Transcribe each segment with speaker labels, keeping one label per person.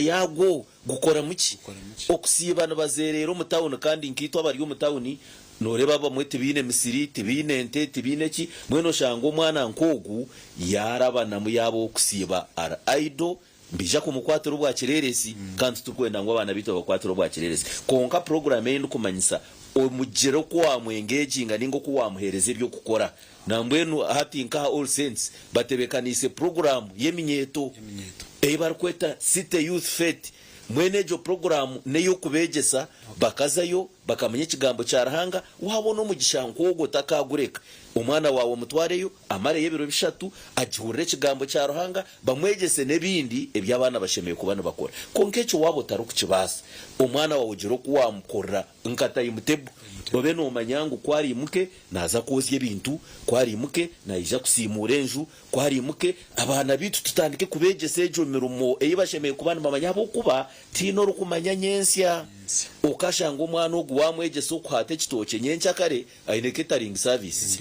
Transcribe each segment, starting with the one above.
Speaker 1: Yaagwo gukoramu ki? Okusiiba nibazeereera omu tauni kandi nkaitwe abari omu tauni nooreeba abamwe tibaine misiri, tibaine nte, tibaine ki, mbwenu oshanga omwana nk'ogu yaarabanamu yaaba ow'okusiiba ari idle, nibaija kumukwatira obwa kireeresi kandi titurikwenda ngu abaana baitu babakwatire obwa kireeresi. Kwonka puroguraamu ei ndikumanyisa omugire oku waamwengeginga nainga oku waamuheereza eby'okukora. Nambwenu hati nk'aha All Saints batebeekaniise puroguraamu y'eminyeeto ei barikweta City Youth Fete. Mbwenu egyo puroguraamu n'ey'okubeegyesa bakazayo bakamanya Ekigambo kya Ruhanga. Waabona omugisha nk'ogwo otakaagureka. Omwana waawe omutwareyo amareyo ebiro bishatu agihurire Ekigambo kya Ruhanga, bamwegyese n'ebindi ebi abaana bashemereire kuba nibakora. Kwonka ekyo waaba otarikukibaasa, omwana waawe ogire oku waamukorera nka tayimutebo. Obe noomanya ngu ku araimuke Naaza kwozya ebintu, ku araimuke naija kusiimuura enju, ku araimuke abaana baitu tutandike kubeegyesa egyo mirimo ei bashemereire kuba nibamanya ahabw'okuba tihaine orikumanya nyentsya. Okashanga omwana ogu waamwegyesa okuhaata ekitookye nyenkyakare aine catering services.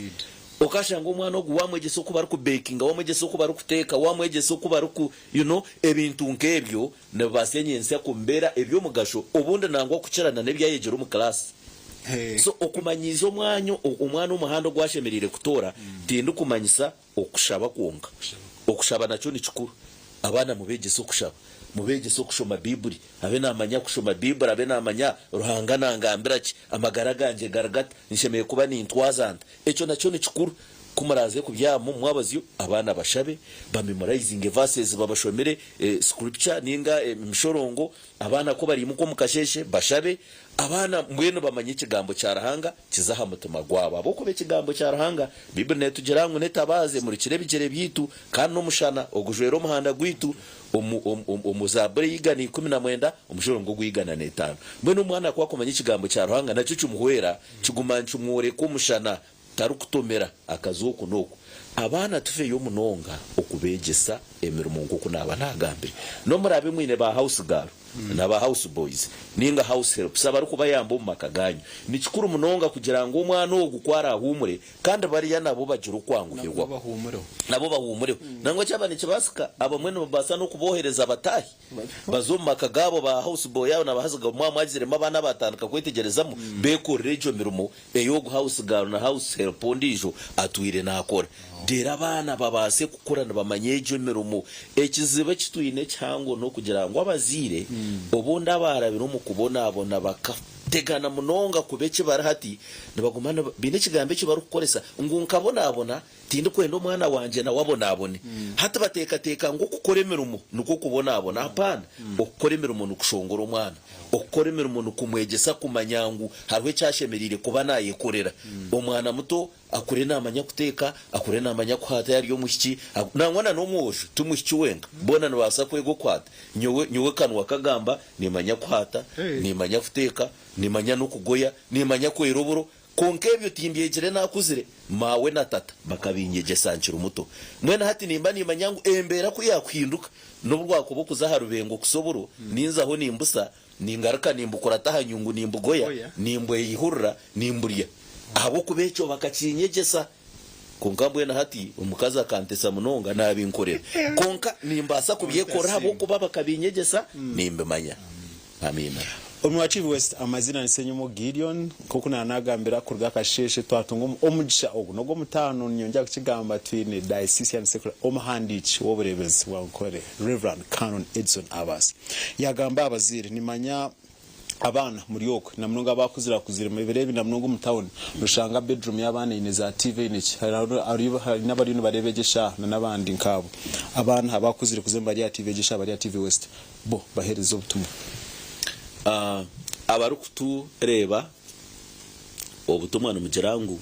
Speaker 1: Okashanga omwana ogu waamwegyesa oku barikubekinga, waamwegyesa oku barikuteeka, waamwegyesa oku bariku you know ebintu nk'ebyo nibibaasa nyentsya kumubeera eby'omugasho obundi nangwa kukira na n'ebi ayegyire omu class. So okumanyiiza omwanya omwana omuhanda ogu ashemereire kutoora tindikumanyisa okushaba kwonka. Okushaba nakyo nikikuru. Abaana mubeegyese okushaba, mubeegyese okushoma Baiburi, abe naamanya kushoma Baiburi, abe naamanya Ruhanga nangambira ki, amagara gangye gari gata, nshemereire kuba nintwaza nta. Ekyo nakyo nikikuru. Ku muraaze kubyama omu mwabazyo, abaana bashabe, bamemoraizinge verses babashomere scripture ninga emishorongo, abaana ku bariimuka omu kasheeshe bashabe, Abaana mbwenu bamanye Ekigambo kya Ruhanga kize aha mutima gwabo. Ahabw'okuba Ekigambo kya Ruhanga, Baibuli neetugira ngu n'etabaaza emurikira ebigyere byaitu, kandi n'omushana ogujwera omuhanda gwaitu, omu, omu, omu, omu Zaaburi ey'eigana ikumi na mwenda, omushorongo ogw'eigana n'etaano. Mbwenu omwana ku akumanya Ekigambo kya Ruhanga, nakyo kimuhwera, kiguma nikimworeka omushana Tarikutomera akazi oku n'oku. Abaana tufeyo munonga okubeegyesa emirimo nk'oku naaba naagambire. N'obu muraabe mwine ba house girl na ba house boys nainga house helps abarikubayamba omu maka gaanyu, ni kikuru munonga kugira ngu omwana ogu ku araahuumure kandi bariya nabo bagire okwanguhirwaho. Nabo bahuumureho. Nangwa kyaba nikibaasika, abamwe nibabaasa n'okuboohereza bataahi baze omu maka gaabo ba house boy abo na ba house girl mwaba mwagiziremu abaana abaatandika kwetegyerezamu beekorere egyo mirimo Ei ogu house girl na house help ondiijo atwire naakora. Reero abaana babaase kukura nibamanya egyo emirimo. Ekizibu eki twine ekihango n'okugira ngu abazaire obundi abaarabire omu kubonabona bakategana munonga kuba eki bari hati, nibaguma baine ekigambo eki barikukoresa ngu nkabonabona Tindikwenda omwana wangye nawe abonabone. Hati bateekateeka ngu okukora emirimo nikwo kubonabona. Apaana! Okukora emirimo nikushongora omwana. Okukora emirimo nikumwegyesa kumanya ngu hariho eki ashemereire kuba naayekorera. Omwana muto akure naamanya kuteeka, akure naamanya kuhaata yaaba ari omwishiki, nangwa na n'omwojo, ti mwishiki wenka, boona nibabaasa kwega okuhaata. Nyowe, nyowe kanwa kagamba, niimanya kuhaata, niimanya kuteeka, niimanya n'okugoya, niimanya kwera oburo. Kwonka ebyo timbyegire naakuzire, maawe na tata bakabinyegyesa nkiri muto. Mbwenu hati nimba nimanya ngu embeera ku yaakuhinduka, n'obu rwakuba okuza aha rubengo kusa oburo, ninzaho nimbusa, ningaruka nimbukurata aha nyungu nimbugoya, nimbweyihurira, nimburya. Ahabw'okuba ekyo bakakinyegyesa. Kwonka mbwenu hati omukazi akantetsa munonga naabinkorera. Kwonka nimbaasa kubyekorera ahabw'okuba bakabinyegyesa, nimbimanya. Amiina.
Speaker 2: Omu West amazina ni Ssenyomo Gideon nkoku nanagambira kuruga akasheeshe twatunga omugisha ogu nogwomutaano ninyongyera kukigamba twine Diocesan Secretary omuhandiiki wobureebezi bwa Nkore Rev Canon Edson Abaasi yagamba abazaire nimanya abaana muri okwe namunonga abakuzire kuzire ebiro ebi namunonga omu town noshanga bedroom yabaana eine za TV eine ki hari nabariyo nibareeba egyo eshaaha nanabandi nkaabo abaana abakuzire kuzire nibari aha TV egyo eshaaha bari aha TV West Bo baheereza obutumwa.
Speaker 1: Abarikutureeba obutumwa nimugira ngu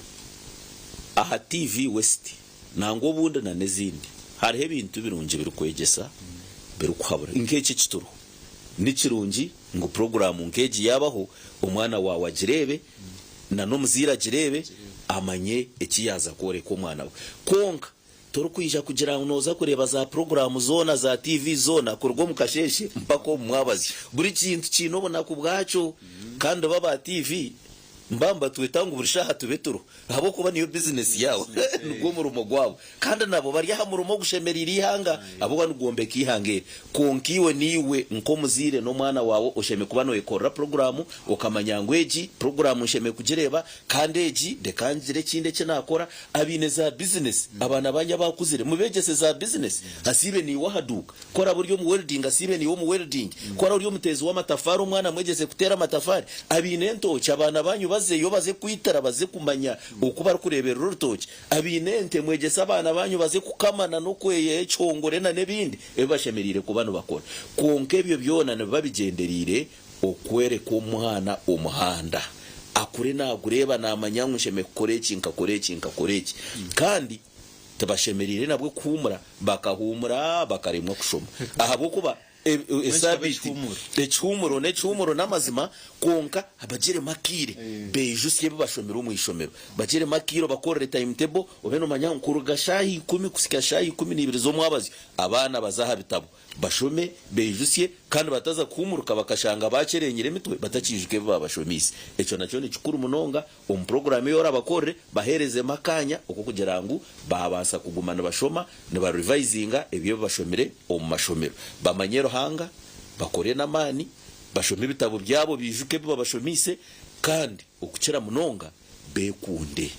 Speaker 1: aha TV West nangwa obundi na n'ezindi hariho ebintu birungi birikwegyesa birikuhabura nk'eki eki turiho. Ni kirungi ngu puroguraamu nk'egi yaabaho omwana waawe agireebe na n'omuzaire agireebe amanye eki yaaza kworeka omwana we. Kwonka Torikwija kugira ngu nooza kureeba za puroguraamu zoona za tiivi zoona kuruga omu kasheeshe mpaka omu mwabazyo. Buri kintu kiine obunaku bwakyo. Kandi bo aba tiivi Nibaba nibatweta ngu buri shaaha tube turiho ahabw'okuba niyo bizinesi yaabo, nigwo murimo gwabo. Kandi nabo bari aha murimo ogushemereire eihanga ahabw'okuba nigwombeka eihanga eri. Kwonka iwe naiwe nk'omuzaire n'omwana waawe oshemereire kuba nooyekorera puroguraamu okamanya ngu egi puroguraamu nshemereire kugireeba kandi egi reka ngire ekindi eki naakora. Abaine za bizinesi, abaana banyu abakuzire mubeegyese za bizinesi. Asiibe naiwe aha duuka. Ku oraabe ori omu welding, asiibe naiwe omu welding. Ku oraabe ori omuteezi w'amatafaari, omwana mwegyese kuteera amatafaari. Abaine entookye, abaana baanyu bazeyo baze kwitira, baze kumanya oku barikureeberera orutookye. Abaine ente, mwegyese abaana baanyu baze kukama na n'okweya ekihongore na n'ebindi ebi bashemereire kuba nibakora. Kwonka ebyo byona nibiba bigyendereire okworeka omwana omuhanda, akure naagureeba naamanya ngu nshemereire kukora eki, nkakora eki, nkakora eki. Kandi Tibashemereire nabwo kuhuumura, bakahuumura bakaremwa kushoma ahabw'okuba esaabiiti, ekihuumuro n'ekihuumuro n'amazima kwonka bagyeremu akaire beijutsye ebi bashomire omu ishomero. Bagyeremu akaire obakorere timetable obe noomanya ngu kuruga shaaha ikumi kuhitsya shaaha 12 z'omwabazyo abaana baze aha bitabo. Bashome, beijutsye, kandi bataza kuhuumuruka bakashanga baakyerenyire emitwe batakiijuka ebi baabashomiise. Ekyo nakyo ni kikuru munonga omu puroguraamu ei orabakorere, baheerezemu akaanya ok'okugira ngu baabaasa kuguma nibashoma, nibarivaizinga ebyo ebi bashomire omu mashomero. Bamanye Ruhanga, bakore n'amaani, bashome ebitabo byabo baijuke ebi babashomiise, kandi okukira munonga Beekunde.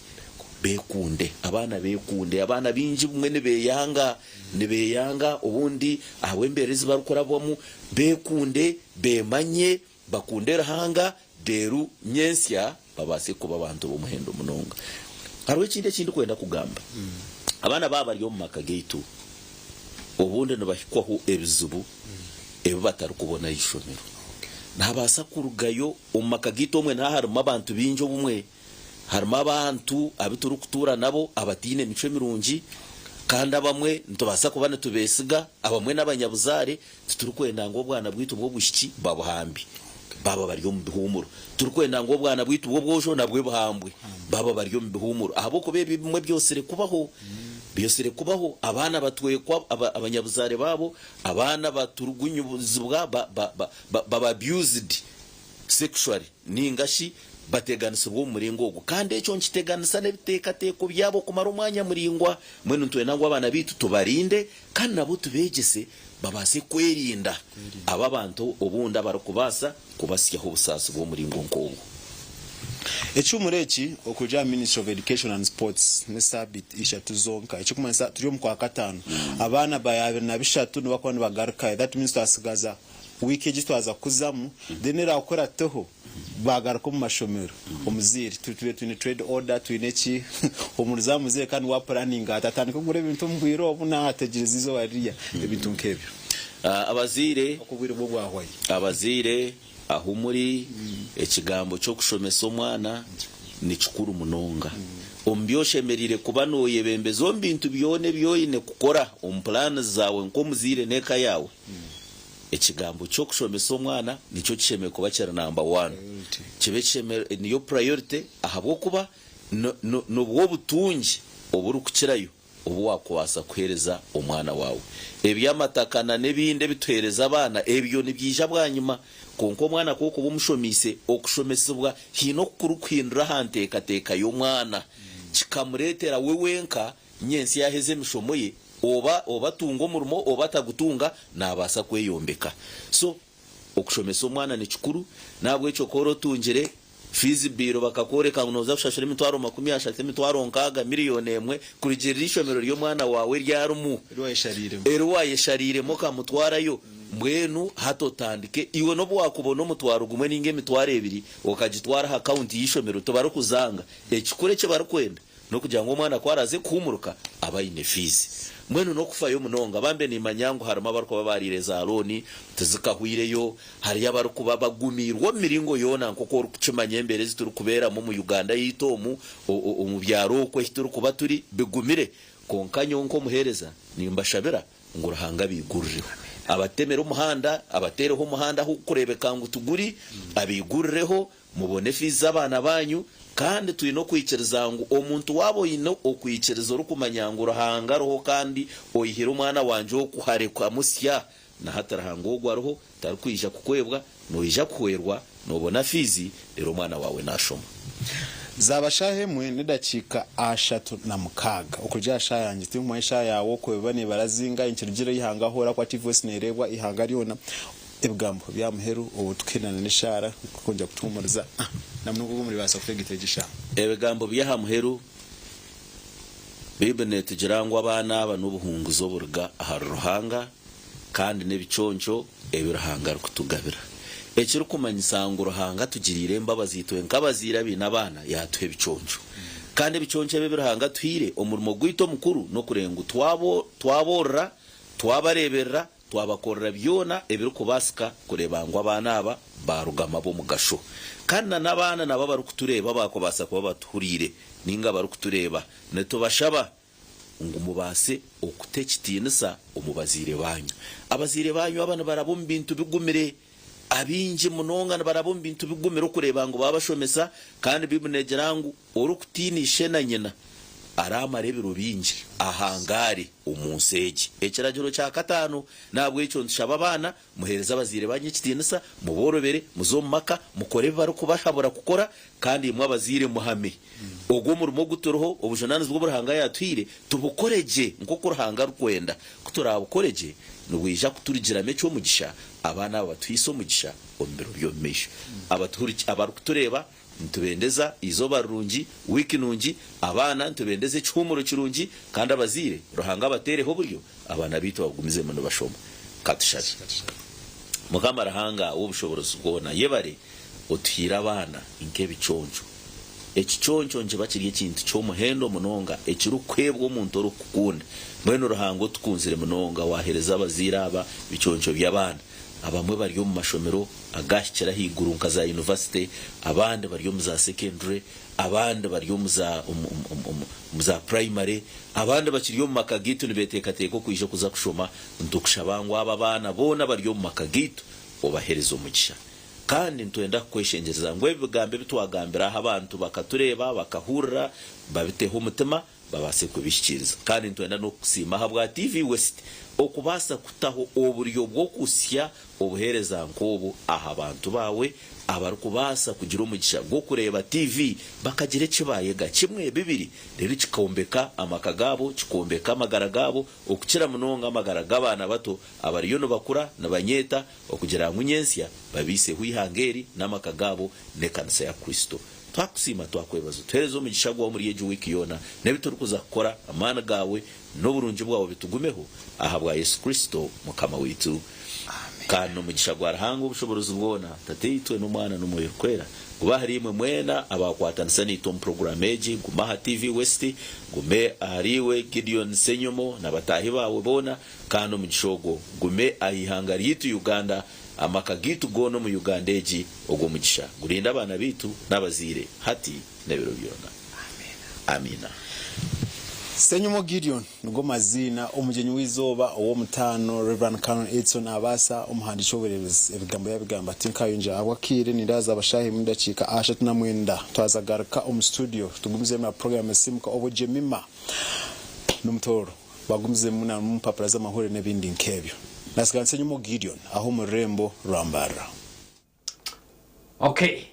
Speaker 1: Beekunde. Abaana beekunde. Abaana baingi obumwe nibeeyanga, nibeeyanga obundi ahabw'embeera ezi barikurabwamu. Beekunde, beemanye, bakunde Ruhanga, reero nyentsya babaase kuba abantu b'omuhendo munonga. Hariho ekindi eki ndikwenda kugamba. Abaana baaba bari omu maka gaitu, obundi nibahikwaho ebizibu ebi batarikubona aha ishomero. Naabaasa kurugayo Omu maka gaitu omwe niha harimu abantu baingi obumwe. Harimu abantu abu turikutuura nabo abataine micwe mirungi, kandi abamwe nitubaasa kuba nitubeesiga, abamwe n'abanyabuzaare. Titurikwenda ngu obwana bwaitu bw'obwishiki babuhambye baaba bari omu bihuumuro. Titurikwenda ngu obwana bwaitu bw'obwojo nabwo buhambwe baaba bari omu bihuumuro ahabw'okuba ebyo ebimwe byotsire kubaho. Byotsire kubaho abaana batwekwa abanyabuzaare baabo, abaana baturugunyizibwa baba abused sexually ninga shi bateganisibwa omu muringo ogwo. Kandi ekyo nikiteganisa n'ebiteekateeko byabo kumara omwanya muraingwa. Mbwenu nitwenda ngu abaana baitu tubarinde kandi nabo tubeegyese babaase kwerinda abo abantu obundi abarikubaasa kubasyaho obusaasi bw'omuringo nk'ogwo.
Speaker 2: Ekihuumuro eki okuruga aha Ministry of Education and Sports n'esaabiiti ishatu zonka ekirikumanyisa turi omu Kwakataano abaana by 23 nibakuba nibagarukayo that means twasigaza wiiki egi twaza kukuzamu then erakurateho bagaruka omu mashomero omuzaire tube twine trade order twine ki humuuriza aha muzaire kandi wa puraninga ati atandike kugura ebintu omu bwire obu naategyereza eizooba ririya ebintu nk'ebyo.
Speaker 1: Abazaire
Speaker 2: Oku obwire bwo bwahwayo.
Speaker 1: Abazaire ahu muri ekigambo ky'okushomesa omwana ni kikuru munonga. Omu bi oshemereire kuba nooyebembeza omu bintu byona ebi oine kukora omu pulaani zaawe nk'omuzaire n'eka yaawe, Ekigambo ky'okushomesa omwana nikyo kishemereire kuba kiri namba wani. Kibe kishemereire, niyo priority ahabw'okuba nibwo butungi oburikukirayo obu waakubaasa kuheereza omwana waawe. Eby'amataka na n'ebindi ebi tuheereza abaana ebyo nibyija bwanyima. Kwonka omwana ku orikuba omushomiise, okushomesibwa haine oku kurikuhindura aha nteekateeka y'omwana kikamureetera we wenka Nyentsya yaaheza emishomo ye, oba oba atunga omurimo oba atagutunga, naabaasa kweyombeka. So, okushomesa omwana ni kikuru. N'ahabw'ekyo ku ora otungire fiizi biiro bakakworeka ngu nooza kushashura emitwaro 30, emitwaro 60, miriyoni emwe, kurugiirira eishomero ry'omwana waawe eri arimu, eri waayeshariiremu okamutwarayo, mbwenu hati otandike. Iwe n'obu waakubona omutwaro gumwe nainga emitwaro ebiri okagitwara aha akawunti y'eishomero, tibarikuzanga. Ekikuru eki barikwenda N'okugira ngu omwana ku araaze kuhuumuruka abe aine fiizi. Mbwenu n'okufayo munonga. Bambe nimmanya ngu harimu abarikuba baariire za looni tizikahweireyo, hariyo abarikuba bagumiirwe omu miringo yoona nk'oku orikukimanya embeera ezi turikubeeramu omu Uganda yaitu omu, omu byaro okwo ahi turikuba turi bigumire. Kwonka nyowe nk'omuheereza nimbashabira ngu Ruhanga abaigurireho. Abatemere omuhanda, abateereho omuhanda ahu kureebeka ngu tiguri, abaigurireho Mubone fiizi z'abaana baanyu, kandi twine okwikiriza ngu omuntu waaba oine okwikiriza orikumanya ngu Ruhanga ariho kandi oihire omwana wangye oku hare kukamusya, Na hati Ruhanga ogwo ariho, tarikwija kukwebwa, noija kuhwerwa, noobona fiizi, reero omwana waawe naashoma.
Speaker 2: Zaaba shaaha emwe n'edakiika 36 okuruga aha shaaha yangye. Tinkumanya eshaaha yaawe oku eba neebara zingahi, nikirugirira eihanga ahu ori ahakuba TV West neereebwa eihanga ryona. Ebigambo by'aha muheru obu tukuhendana n'eshaara kwongyera kutuhuumuriza na munonga obu muribaasa kutwegita egi eshaaha.
Speaker 1: Ebigambo by'aha muheru, Baibuli neetugira ngu abaana aba n'obuhunguzi oburuga ahari Ruhanga kandi n'ebiconco ebi Ruhanga arikutugabira. Ekirikumanyisa ngu Ruhanga atugiriire embabazi itwe nk'abazaire abaine abaana yaatuha ebiconco. Kandi ebiconco ebi ebi Ruhanga atuhaire, omurimo gwaitu omukuru n'okureeba ngu twaboorora, twabareeberera, Twabakorera byona ebirikubaasika kureeba ngu abaana aba baarugamu ab'omugasho. Kandi na n'abaana nabo abarikutureeba abaakubaasa kuba batuhuriire nainga abarikutureeba, nitubashaba ngu mubaase okuta ekitiinisa omu bazaire baanyu. Abazaire baanyu aba nibaraba omu bintu bigumire. Abaingi munonga nibaraba omu bintu bigumire okureeba ngu baabashomesa, kandi Baibuli neegira ngu orikutiina ishe na nyina araamara ebiro bingi ahangaare omu nsi egi. Ekiragiro kya kataano, N'ahabw'ekyo nitushaba abaana, muheereze abazaire baanyu ekitiinisa, muboorobere, muze omu maka, mukore ebi barikubahabura kukora, kandi imwe abazaire muhame. Ogwo omurimo ogu turiho, obujunaanizibwa obu Ruhanga yaatuhaire, tubukore gye nk'oku Ruhanga arikwenda. Ku turaabukore gye, nibwija kuturugiramu eky'omugisha, abaana aba batuhaise omugisha omu biro by'omumaisho. Abarikutureeba nitubendeza eizooba rirungi, wiiki nungi, abaana nitubendeza ekihuumuro kirungi, kandi abazaire, Ruhanga abateereho oburyo, abaana baitu babagumizemu nibashoma. Ka tushabe. Mukama Ruhanga ow'obushoboorozi bwona, yebare otuhaire abaana nk'ebiconco. Ekiconco nikiba kiri ekintu ky'omuhendo munonga ekirikuheebwa omuntu orikukukunda. Mbwenu Ruhanga otukunzire munonga waaheereza abazaire aba biconco by'abaana. Abamwe bari omu mashomero agahikire ahaiguru nka za yunivasite, abandi bari omu za sekendure, abandi bari omu za omu za purayimare, abandi bakiri omu maka gaitu nibeteekateeka okwija kuza kushoma. Nitukushaba ngu abo abaana boona abari omu maka gaitu obaheereze omugisha. Kandi nitwenda kukweshengyereza ngu ebi bigambo ebi twagambire aha abantu bakatureeba, bakahurira, babiteho omutima, babaase kubihikiiriza. Kandi nitwenda n'okukusiima ahabwa TV West okubaasa kutaho oburyo bw'okuhitsya obuheereza nk'obu aha bantu baawe abarikubaasa kugira omugisha gw'okureeba TV bakagira eki baayega kimwe, bibiri, reero kikombeka amaka gaabo, kikombeka amagara gaabo, okukira munonga amagara g'abaana bato abariyo nibakura nibanyeeta okugira ngu nyentsya babaiseho eihanga eri n'amaka gaabo n'ekanisa ya Kristo. Twakusiima twakwebaza otuhereze omugisha gwawe omuri egi wiiki yoona n'ebi turikuza kukora amaani gaawe n'oburungi bwawe bitugumeho ahabwa Yesu Kristo Mukama waitu. Kandi n'omugisha gwa Ruhanga obushoborozi bwona, Tataitwe n'Omwana n'Omwoyo Orikwera gube ahari imwe mwena abaakwatanisa naitwe omu puroguraamu egi. Guma aha TV West, gume ahari iwe Gideon Ssenyomo na bataahi baawe boona, kandi omugisha ogwo gume aha ihanga ryaitu Uganda. Amaka gaitu goona omu Uganda egi, ogwo mugisha gurinde abaana baitu n'abazaire hati n'ebiro byona. Amiina.
Speaker 2: Ssenyomo Gideon nigo maziina omugyenyi w'eizooba ow'omutaano Rev. Canon Edson Abaasa omuhandiiki w'obureebezi ebigambo yabigamba tinkayongyera ahabw'akaire nindaza abashaaha emwe n'edakiika 39 twaza garuka omu studio tugumizemu na puroguramu esiimuka obwo Jemima n'omutooro Bagumizemu na omu mpapura z'amahurire n'ebindi nk'ebyo. Natsiga Nseenyomo Gideon aha omu rurembo rwa Mbarara.
Speaker 3: Ok.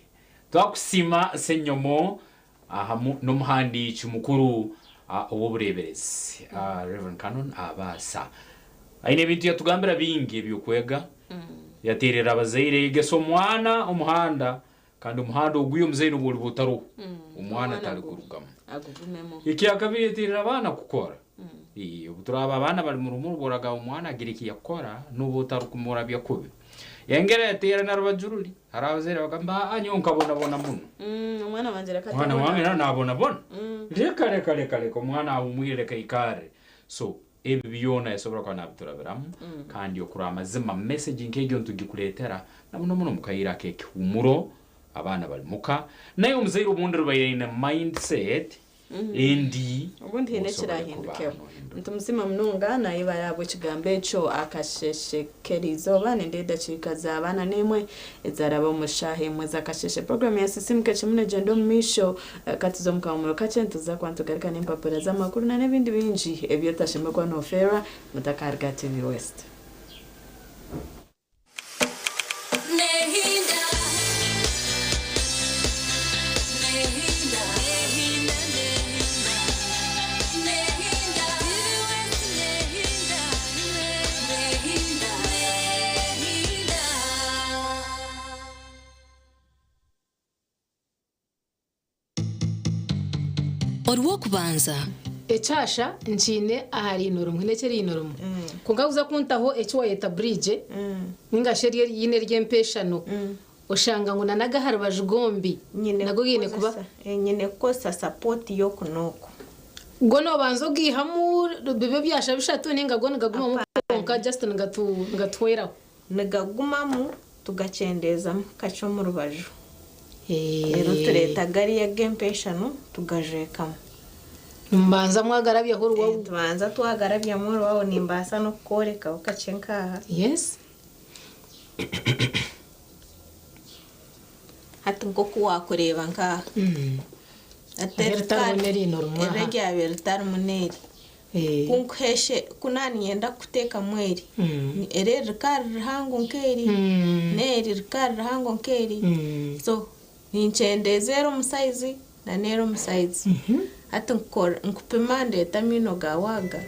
Speaker 3: Twakusiima Ssenyomo ahamu n'omuhandiiki mukuru ow'obureeberezi Rev. Canon Abaasa. Aine ebintu yatugambira bingi eby'okwega. Yateerera abazaire, yegesa omwana omuhanda Kandi omuhanda ogu omuzaire obu oriba otaroho, omwana tarigurugamu. Ekyakabiri eterera abaana kukora. Obu turaaba abaana bari murumu obu oragaba omwana agire eki yakora noba otarikumurabya kubi. Engeri eteera na rubaju ruri, hariho abazaire bagamba aa nyowe nkabonabona muno. Omwana wange nawe nabonabona. Reka reka reka reka omwana ahumwire reka aikarre. So Ebi byona yasobora kuba nabiturabiramu kandi okurora amazima message nk'egyo nitugikuretera na muno muno mukaire ak'ekihumuro abaana bari muka naye omuzaire obundi rubaire aine mindset endi
Speaker 4: Obundi haine
Speaker 3: osobore kuba
Speaker 4: ekirahindukeho.
Speaker 3: nohindura.
Speaker 4: Nitumusiima munonga nayebare ahabw'ekigambo ekyo akasheshe k'eriizooba nindeeba edakiika za baana n'emwe Ezaraba omu shaaha emwe z'akasheeshe. Puroguraamu ya Sisiimuka Ekirimu Negyenda Omu Maisho. Ka tuze omu kahumuro kakye, nituza kuba nitugaruka n'empapura z'amakuru na n'ebindi bingi ebi otashemereire kuba noofeerwa. Mutakaruga TV West.
Speaker 5: Orw'okubanza.
Speaker 6: Ekyasha nkiine aha riino rimwe n'eky'eriino rimwe. Kwonka kuza kuntaho eki waayeta bridge ninga shi eri eriine ery'empeshano oshanga ngu na n'ag'aha rubaju gombi nago gaine kuba.
Speaker 7: Nyine kukozesa support y'oku n'oku.
Speaker 6: Go noobanza ogaihamu bibe ebyasha bishatu ninga go nigagumamu kwonka just nigatuhweraho?
Speaker 7: Nigagumamu tugakyendeezamu kakye omu rubaju. Reero tureeta gariya ag'empeshano tugajwekamu.
Speaker 6: Nimubanza mwagarabyaho oruwawu?
Speaker 7: Tubanza twagarabyamu oruwawu nimbaasa n'okukworekaho kakye nk'aha.
Speaker 6: Yes.
Speaker 7: Hati nk'oku waakureeba nk'aha. Hati
Speaker 6: Eritarimu n'eriino rimwe aha.
Speaker 7: Eri eryabaire ritarimu n'eri. Ku nkuheeshe ku naaniinyenda kukuteekamu eri, eri eri rikaba riri rihango nk'eri, n'eri rikaba riri rihango nk'eri. So ninkyendeeza eri omu sayizi na n'eri omu sayizi. Hati nkupima ndeeta amaino gaawe aga.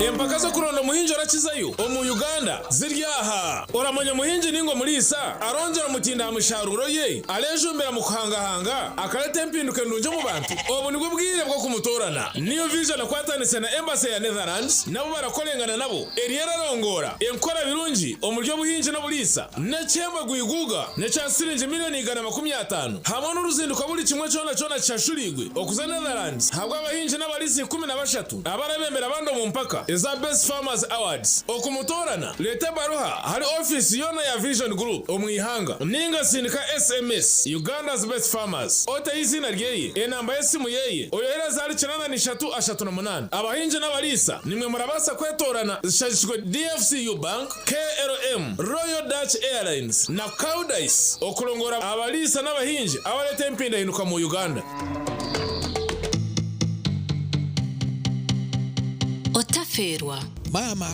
Speaker 8: Empaka z'okuronda omuhingi orakizayo omu Uganda ziri aha. Oramanya omuhingi ninga omuriisa arongyera omutindo aha misharuuro ye, arejumbira mu kuhangahanga, akareta empinduka endungi omu bantu? Obu nibwo bwire bw'okumutoorana. New Vision ekwatanise na Embassy ya Netherlands nabo barakorengana nabo eriyo erarongoora enkora birungi omuri obuhingi n'oburiisa n'ekihembo gwiguuga n'ekya siringi miriyoni 150 hamwe n'oruzinduko buri kimwe kyona kyona kishashuriirwe okuza Netherlands ahabw'abahingi n'abariisa 13 abarabembera abandi omu mpaka eza Best Farmers Awards. Okumutoorana, reeta ebaruha ahari ofiisi yoona ya Vision Group omu ihanga ninga sindika SMS Uganda's Best Farmers oteho eiziina ryeye, enamba y'esimu yeye, oyohereze ahari 83 38. Abahingi n'abariisa nimwe murabaasa kwetoorana zishagikirwe DFCU Bank, KLM, Royal Dutch Airlines na Koudijs okurongora abariisa n'abahingi abareeta empindahinduka mu Uganda.
Speaker 5: Otafeerwa.
Speaker 9: Maama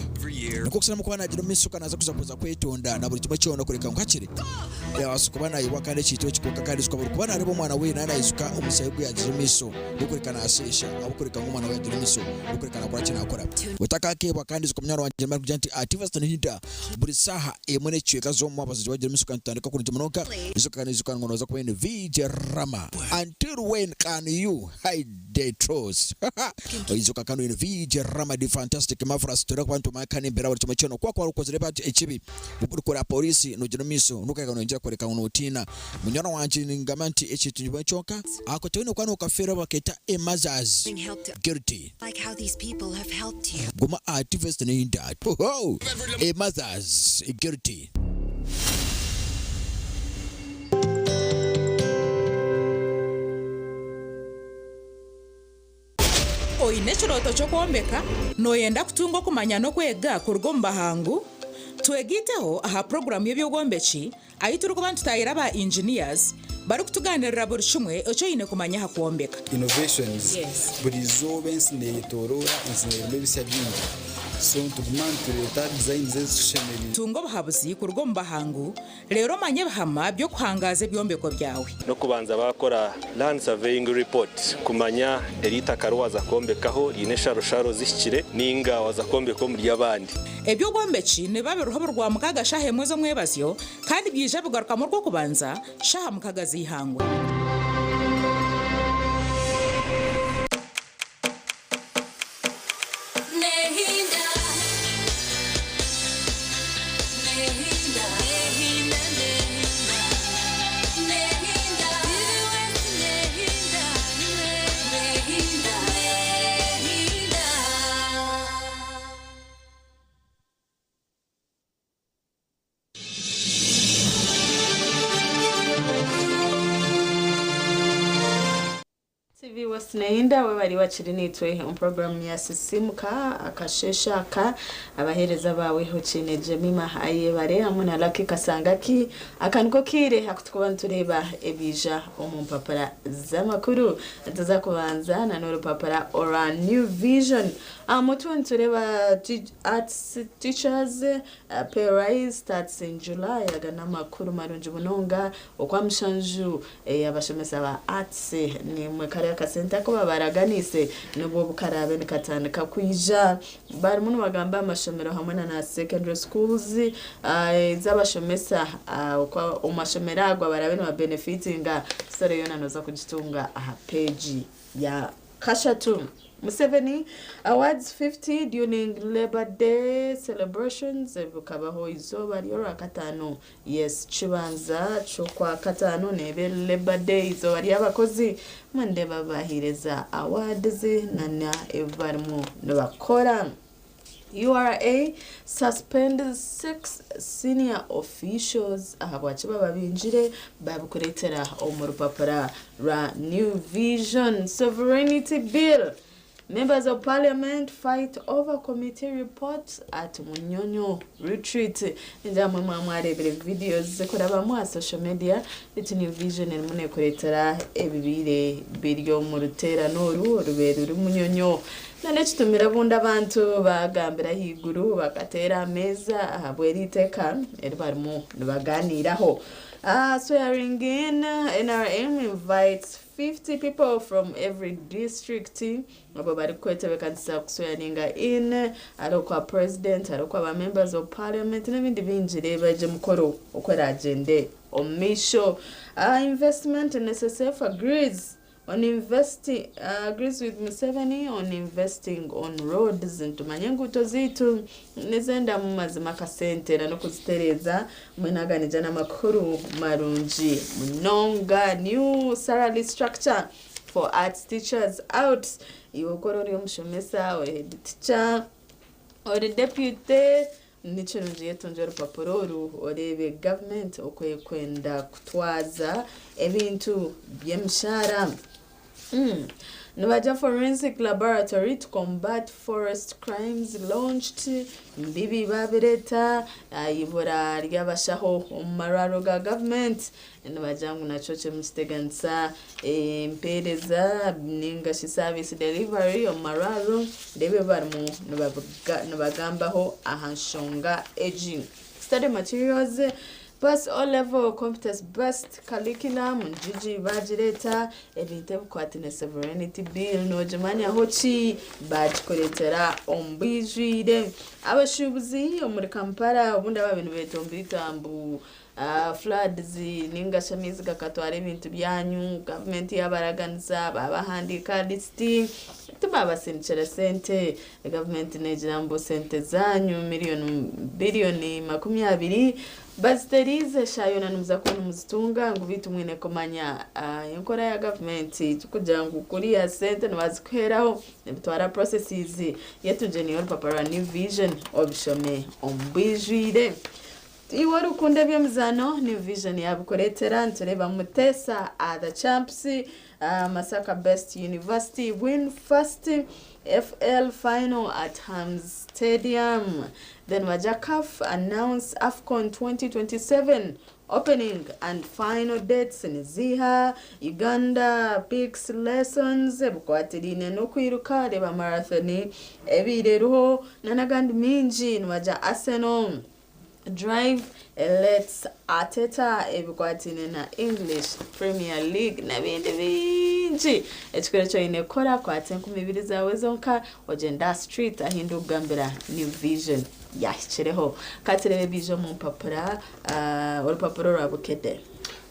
Speaker 9: nikwo kusaramu kuba nagira omumaisho ka naza kuza kuza kwetonda na buri kimwe kyona kureka ngu hakiri yabaasa kuba nayebwa kandi ekintu eki kwonka kandi ijuka buri kuba nareba omwana we naba nayijuka omushaija ogu yagize omumaisho gwokureka nasheesha ahabwokureka ngu omwana we yagira omumaisho gwokureka nakora ki nakora otakakebwa kandi ijuka munywani wangye nimara kugira nti ativasita nihinda buri saaha emwe n'ekicweka z'omu abashaija bagira omumaisho kandi tutandika kurungi munonga ijuka kandi ijuka ngu noza kuba oine VJ Rama until when can you hide the truth. Oijuka kandi oine VJ Rama the fantastic marvelous tura kuba nitumanya kandi embera buri kimwe kyona okuba kwari okozire bati ekibi orikora polisi nogira omu maisho nokureka noyongyera kworeka ngu notiina. Munywani wangye ningamba nti ekintu nikimwe kyonka ako toine kuba nokafeera baketa a mother's guilty. Guma aha TV neinda a mother's guilty.
Speaker 10: Oine ekirooto ky'okwombeka? Nooyenda kutunga okumanya n'okwega kuruga omu bahangu? Twegaiteho aha puroguraamu y'eby'obwombeki ahu turikuba nitutaahira ba engineers barikutugaaniirira buri kimwe eki oine kumanya aha kwombeka.
Speaker 11: Innovations, Buri izooba ensi neyetoroora, ensi nerimu ebisya bingi so nituguma nitureeta designs ezitushemereire.
Speaker 10: Tunga obuhabuzi kuruga omu bahangu Reero omanye ebihama by'okuhangaaza ebyombeko byawe.
Speaker 12: N'okubanza baakora Land Surveying Report kumanya eri itaka ri waaza kwombekaho riine ensharosharo zihikire nainga waaza kwombeka omuri abandi.
Speaker 10: Eby'obwombeki nibiba biriho buri Rwamukaaga shaaha emwe z'omwebazyo kandi byaija bigarukamu Orwokubanza shaaha mukaga z'eihangwe.
Speaker 4: Neyinda webali wakiri nitwe omu programu ya Sisimuka akasheshe aka. Abaheereza baawe Hokiine Jemima Ayebare hamwe na Lucky Kasangaki. Aka niko kiire akutukuba nitureeba ebiija omu mpapura z'amakuru. Nituza kubanza na n'orupapura orwa New Vision. Aha mutwe nitureeba Arts Teachers Pay Rise Starts in July. Aga n'amakuru marungi munonga. Okwa mushanju abashomesa ba Arts nimwe kariya akasente aku babaraganiise nibwo bukaraabe nikatandika kwija. Barimu nibagamba aha mashomero hamwe na na secondary schools ez'abashomesa omu mashomero ago abaraabe nibabenefitinga. Story yoona nooza kugitunga aha page ya kashatu. Museveni awards 50 during Labour Day celebrations. Bikabaho izooba ry'orwakataano. Yes, kibanza ky'okwakataano neeba eri Labour Day, izooba ry'abakozi. Mbwenu ndeeba babaheereza awards na ebi barimu nibakora. URA suspends 6 senior officials. Ahabwaki bababingire babikureetera omu rupapura rwa New Vision. Sovereignty Bill. Members of Parliament fight over committee report at Munyonyo retreat. Ningira mwe mwaba mwareebire videos zikurabamu aha social media beitu New Vision erimu nekureetera ebibaire biri omu ruteerane oru orubaire ruri Munyonyo. N'ekitumire obundi abantu baagambira ahaiguru bakateera aha meeza ahabw'eri iteeka eri barimu nibaganiiraho. Swearing in NRM invites 50 people from every district. Abo barikwetebekanisa kuswearinga in ari okwa president ari okwa ba members of parliament n'ebindi bingi. Reeba egyo emikoro oku eragyende omu maisho. Investment NSSF agrees on investing agrees with Museveni on investing on roads. Nitumanya enguuto zaitu nizendamu mazima akasente na n'okuzitereeza. Mbwenu aga nigo n'amakuru marungi munonga. New salary structure for arts teachers out. Iwe okora ori omushomesa, ori head teacher, ori deputy, ni kirungi yetungye orupapura oru oreebe gavumenti oku erikwenda kutwaza ebintu by'emishaara. Nibagya Forensic Laboratory to combat forest crimes launched. Mbibi babireeta ibura ry'abashaho omu marwariro ga gavumenti nibagira ngu nakyo kirimu kiteganisa empeereza ninga shi service delivery omu marwariro. Reeba ebi barimu nibagambaho aha nshonga egi. Study materials pass O level competence based curriculum njiji bagireeta. Ebintu ebikwatine Sovereignty Bill nogimanyaho ki? Bagikureetera omu bwijwire. Abashuubuzi omuri Kampala obundi aba nibetomboita mbu floods ninga shi amaizi gakatwara ebintu byanyu, gavumenti yabaraganisa babahandiika lisiti tibabasindikira sente. Gavumenti negira ngu sente zanyu miliyoni biliyoni 20 baziteriize, eshaaha yoona nimuza kuba nimuzitunga, ngu beitu mwine kumanya enkora ya gavumenti kugira ngu kuriya sente nibazikuheeraho nibitwara processes. Yetungye niyo orupapura rwa New Vision obishome omu bwijwire. Iwe orikukunda eby'emizaano, New Vision yabikureetera. Nitureeba Muteesa are the champs, Masaka Best University win first FL final at Hams Stadium. Then Baja CAF announce AFCON 2027 opening and final dates niziha. Uganda picks lessons ebikwatiraine n'okwiruka, reeba marathon ebiire eriho n'agandi mingi. Nibagira Arsenal drive lets Arteta ebikwatiraine na English Premier League n'ebindi bingi. Ekikuru eki oine kukora, kwata 2000 zaawe zonka ogyende aha street ahu ndikugambira New Vision yahikireho. Ka tureebe ebiija omu mpapura, orupapura rwa Bukedde.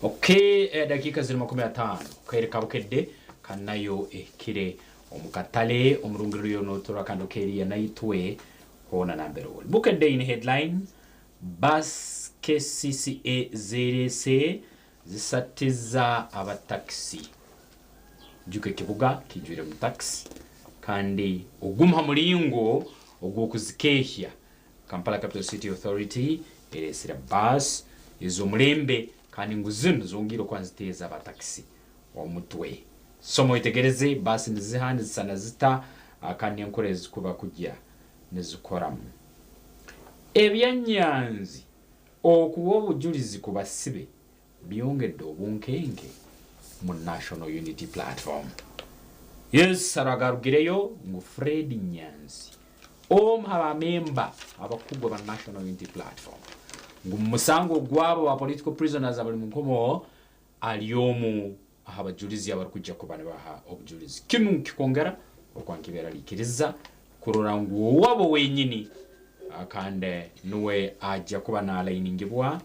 Speaker 3: Okay, dakiika ziri 50 kaire ka Bukedde kanayo ehikire omu katale omurungiro yo notura kandi okeriya naitwe hoona nambere ori. Bukedde in headline: Bus KCCA zerese zisatiza abatakisi. Juka ekibuga kijwire mu taxi kandi ogumuha muringo ogw'okuzikehya. Kampala Capital City Authority eresire bus ez'omulembe kandi ngu zinu zongiire okwanziteeza abatakisi omutwe. Soma oyetegereze baasi niziha, nizisana zita, kandi n'enkora ezikuba kugya nizikoramu. Ebya Nyanzi okuwa obujurizi ku basibe byongedde obunkenke mu National Unity Platform. Yes, aragarugireyo ngu Fred Nyanzi omu ha bamemba abakugu aba National Unity Platform ngu mu musango gwabo ba political prisoners abali mu nkomo ari omu aha bajurizi abarikujja kuba nibaha obujulizi. Kinu kikongera okwankiberaliikiriza kurora ngu owabo wenyini kandi nuwe ajja kuba nalainingibwa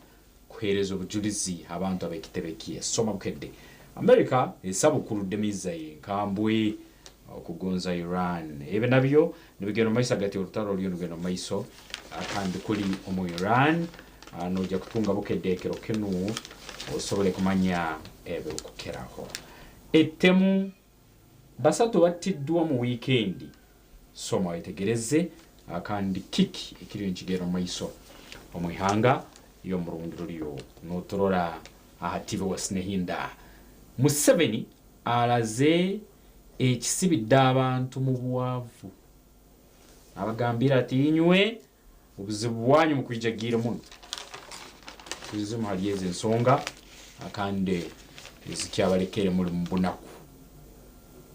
Speaker 3: kuheereza obujulizi abantu ab'ekitebe kye. Soma Bukedde. America esabukurudde missile nkambwe okugonza Iran. Ebi nabyo nibigenda omu maiso agati orutaro ruriyo nirugenda omu maiso kandi kuri omu Iran. Noija kutunga Bukedde ekiro kinu osobole kumanya ebirikukiraho. Ettemu basatu battiddwa mu wiikendi. Soma oyetegereze kandi kiki ekiriyo nikigenda omu maiso omu ihanga y'omurungi ruriyo noturora aha TV West Nehinda. Museveni araze ekisibidde abantu mu bwavu. Abagambire ati inywe obuzibu bwanyu mukwijagiire muno. Tuzimu hali ezo ensonga kandi ezikyabalekere muri mu bunaku.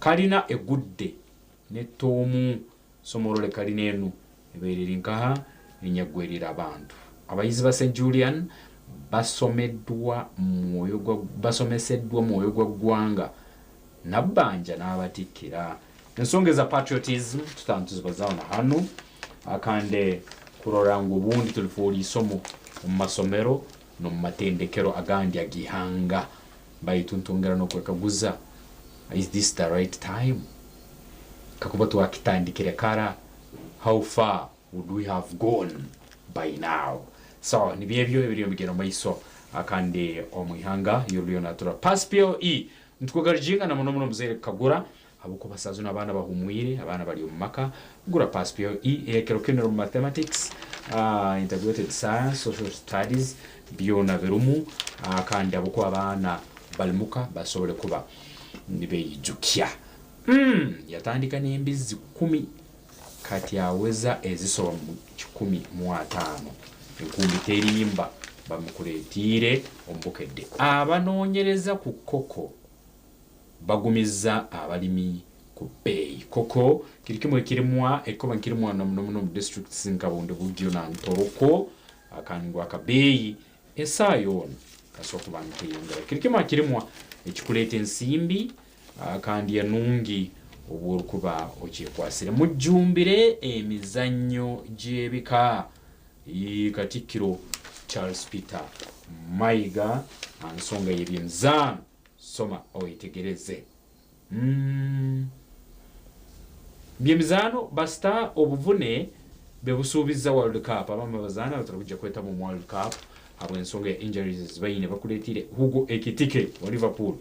Speaker 3: Kalina egudde netoomu somorole kalina enu ebaire eri nkaha enyagwerire abantu. Abayizi ba St Julian basomeddwa mwoyo gwa basomeseddwa mwoyo gwa ggwanga Nabbanja n'abatikkira. Ensonga eza patriotism tutantuzibazaho na hanu kandi kurora ngu obundi tulifuura isomo omu masomero n'omu matendekero agandi ag'ihanga baitu ntongera n'okwekaguza is this the right time? Kakuba twakitandikire kara how far would we have gone by now? So nibyo ebyo ebiriyo nibigenda omu maiso kandi omu ihanga y'oruliyo natura Pass PLE nitukugarijinga na muno muno muzaire kukagura habwokuba saaha zinu abaana bahumwire, abaana bari omu maka. Gura Pass PLE ey'ekiro kinu erimu mathematics, integrated science, social studies byona birimu kandi habwokuba abaana bari muka basobole kuba nibeyijukya. Yatandika n'embizzi kumi kati aweza ezisoba mu 150. Enkumbi terimba bamukuretiire omu Bukedde. Abanoonyereza ku koko bagumiza abalimi ku bbeeyi. Koko kiri kimwe ekirimwa ekikuba nikirimwa na muno muno omu districts nka Bundibugyo na Ntoroko kandi ngu akabeeyi esaaha yoona kasobora kuba nikeyongera. Kiri kimwe aha kirimwa ekikureeta ensimbi kandi enungi obu orikuba okyekwasire. Mujjumbire emizannyo gy'ebika. Katikkiro Charles Peter Mayiga aha nsonga y'ebyemizaano. Soma oyetegereze. Byemizaano basita obuvune bebusuubiza World Cup. Abamu abazaani abatarikujja kwetaba omu World Cup ahabw'ensonga ya injuries ezi baine bakureetiire Hugo Ekitike wa Liverpool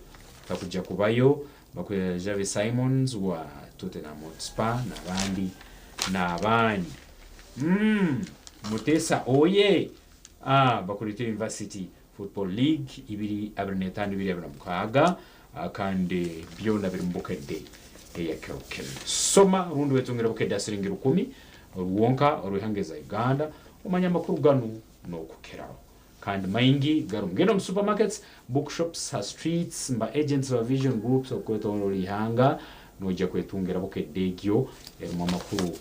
Speaker 3: takujja kubayo, bakureetera Xavi Simons wa Tottenham Hotspur n'abandi n'abandi. Mutesa oye! Bakureetera University Football League ibiri abiri n'etaano ibiri abiri na mukaaga kandi byona biri mu Bukedde eya kiro kinu. Soma rundi wetungire Bukedde ha siringi rukumi rwonka orw'ihanga eza Uganda omanye amakuru ganu n'okukiraho. Kandi maingi garimu. Genda omu supermarkets, bookshops, ha streets, mu ba agents ba Vision Groups okwetoroora ihanga noija kwetungira Bukedde egyo erimu amakuru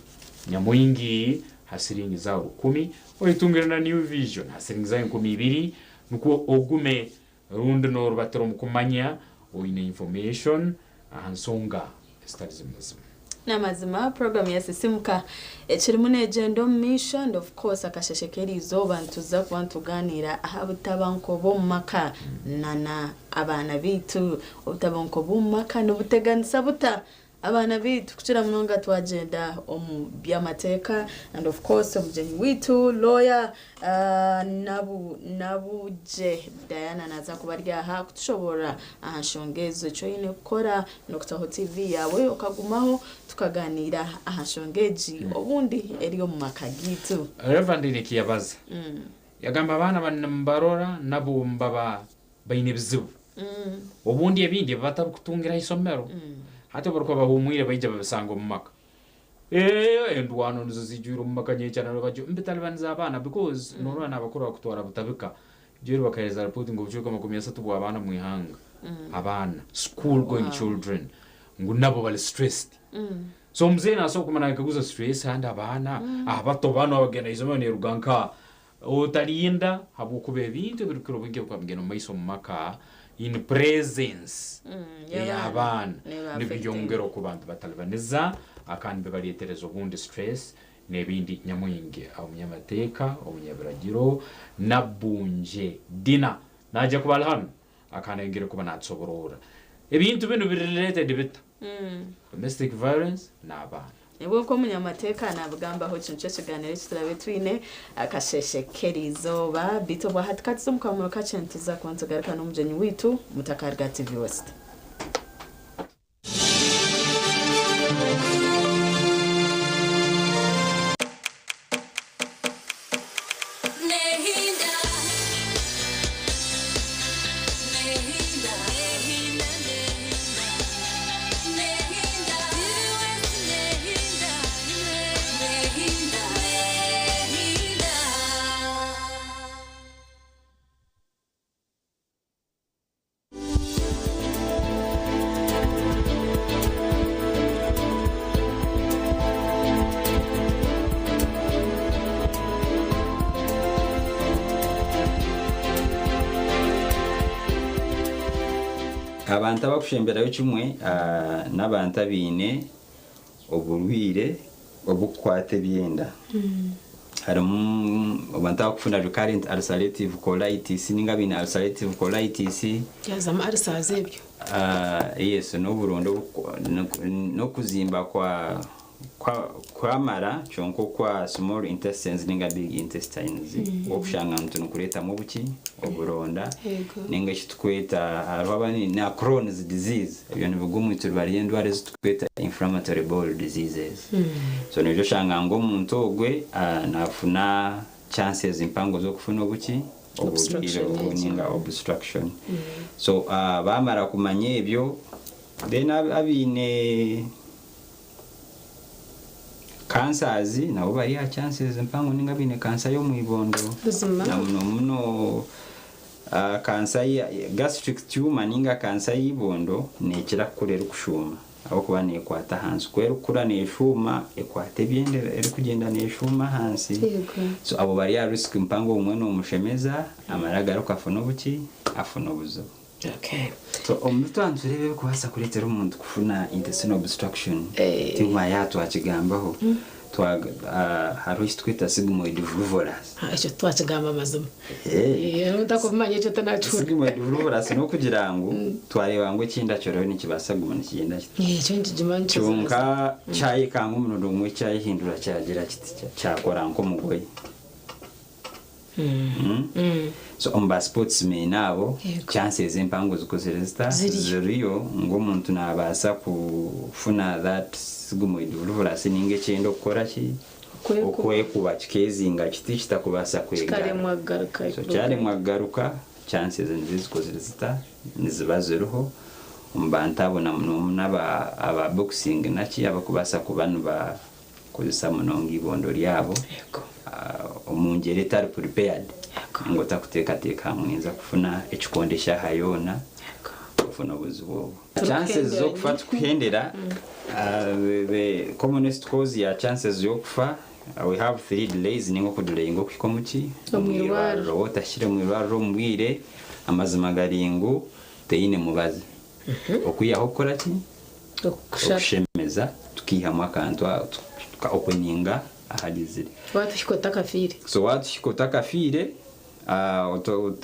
Speaker 3: nyamwingi ha siringi zaawe rukumi. Oyetungire na New Vision ha siringi zaawe 2000 nukwo ogume rundi n'orubatira omu kumanya oine information aha nsonga ezitari zimwe na zimwe.
Speaker 4: N'amazima puroguramu ya Sisimuka ekirimu neegyenda omu maisho and of course akasheshe k'eriizooba nituza kuba nitugaaniira aha butabanguko bw'omu maka nana abaana baitu. Obutabanguko bw'omu maka nibuteganisa buta abaana baitu kukira munonga twagyenda omu by'amateeka and of course omugyenyi waitu lawyer Nabu Nabugye Diana naaza kuba ari aha kutushoboorora aha nshonga ezo. Eki oine kukora n'okutaho TV yaawe okagumaho tukaganiira aha nshonga egi obundi eri omu maka gaitu.
Speaker 3: Rev. Nick yabaza yagamba abaana banu nimubarora nabo nibaba baine ebizibu. Obundi ebindi ebi batarikutungira aha ishomero. Hati obu barikuba bahuumwire baija babishanga omu maka. Eeh endwano nizo zijwire omu maka nyenkya na rwebagyo nibitalibaniza abaana because noorora n'abakuru bakutwara butabika. Jweri bakaheereza ripooti ngu obucweka 30 bw'abaana omu ihanga, abaana, school going children, ngu nabo bari stressed. So omuzaire naasobola kuguma naayekaguza stress kandi abaana abato banu abagenda aha ishomero neeruga nkaha? Otarinda habw'okuba ebintu ebirikukira obwingi ebirikuba nibigenda omu maiso omu maka in presence ey'abaana nibyongera okuba nibibatalibaniza kandi nibibareetereza obundi stress n'ebindi nyamwingi. Omunyamateeka, omunyabiragiro Nabunje Dina naija kuba ari hanu kandi ayongere kuba naatusobororra ebintu binu biri related bita domestic violence n'abaana.
Speaker 4: Nibwo nk'omunyamateeka naabigambaho eki nikyo kigaaniiro eki turaabe twine akasheeshe k'eriizooba. Beitu obwa hati ka tuze omu kamuro kakye nituza kuba nitugaruka n'omugyenyi waitu mutakaruga TV West.
Speaker 13: Abantu abakushemberayo kimwe n'abantu abaine oburwaire obukukwata ebyenda. Harimu abantu abakufuna recurrent ulcerative colitis ninga abaine ulcerative colitis.
Speaker 6: Byazamu ulcers ebyo?
Speaker 13: Yes, n'oburonda n'okuzimba kwa kwamara kyonka okwa small intestines ninga big intestines okushanga ngu nikureetamu obuki oburonda ninga eki tukweta hariho abandi na Crohn's disease ebyo nibigwa omu ituriba ry'endwara ezi tukweta inflammatory bowel diseases so noija oshanga ngu omuntu ogwe nafuna chances mpango z'okufuna obuki oburwaire obu ninga obstruction so bamara kumanya ebyo then abaine Cancers nabo bari aha chances mpango ninga abaine cancer y'omwibondo
Speaker 6: Buzima.
Speaker 13: na muno muno cancer ya gastric tumor ninga cancer y'eibondo nekira kukura erikushuuma ahabw'okuba nekwata ahansi ku erikukura neshuuma ekwata ebyenda erikugyenda neshuuma ahansi
Speaker 6: Yego.
Speaker 13: so abo bari aha risk mpango obumwe nomushemeza amara agaruka afune obuki afune obuzibu.
Speaker 6: Okay.
Speaker 13: So omu bi twaba nitureeba ebirikubaasa kureetera omuntu kufuna intestinal obstruction,
Speaker 6: Eh.
Speaker 13: tiguma yaaba twakigambaho, twa hariho eki turikweta sigmoid volvulus.
Speaker 6: Ah, ekyo twakigamba mazima.
Speaker 13: Eh.
Speaker 6: Eh, otakubimanya ekyo otanakihurira.
Speaker 13: Sigmoid volvulus n'okugira ngu twareeba ngu ekyenda kyorobi nikibaasa kuguma nikigyenda kiti.
Speaker 6: Eh, ekyo nikiguma nikiza.
Speaker 13: Kyonka kyayekanga omurundi gumwe kyayehindura kyagira kiti kyakora nk'omugoye. So omu ba sportsmen abo chances empango zikozire zita? Ziriyo ngu omuntu nabaasa kufuna that sigmoid volvulus ninga ekyenda okukora ki? Okwekuba kikezinga kiti kitakubaasa kwegara. So kyaremwa kugaruka chances nizo zikozire zita? Niziba ziriho omu bantu abo na munomuno aba boxing naki abakubaasa kuba niba Kozesa munonga eibondo ryabo omu ngyera etari prepared ngu otakuteekateeka ngu ninza kufuna ekikonde eshaaha yoona ofune obuzibu obwo. Chances z'okufa tikuhendera, the commonest cause ya chances y'okufa we have three delays ninga okudelayinga okuhika omu ki? Omu irwariro. Waaba otahikire omu irwariro omu bwire amazima gari ngu teine mubazi okwihaho okukora ki? Okushemeza tukaihamu akantu okwe ninga ahagizire.
Speaker 6: Waatuhika otakafiire.
Speaker 13: So waatuhika otakafiire,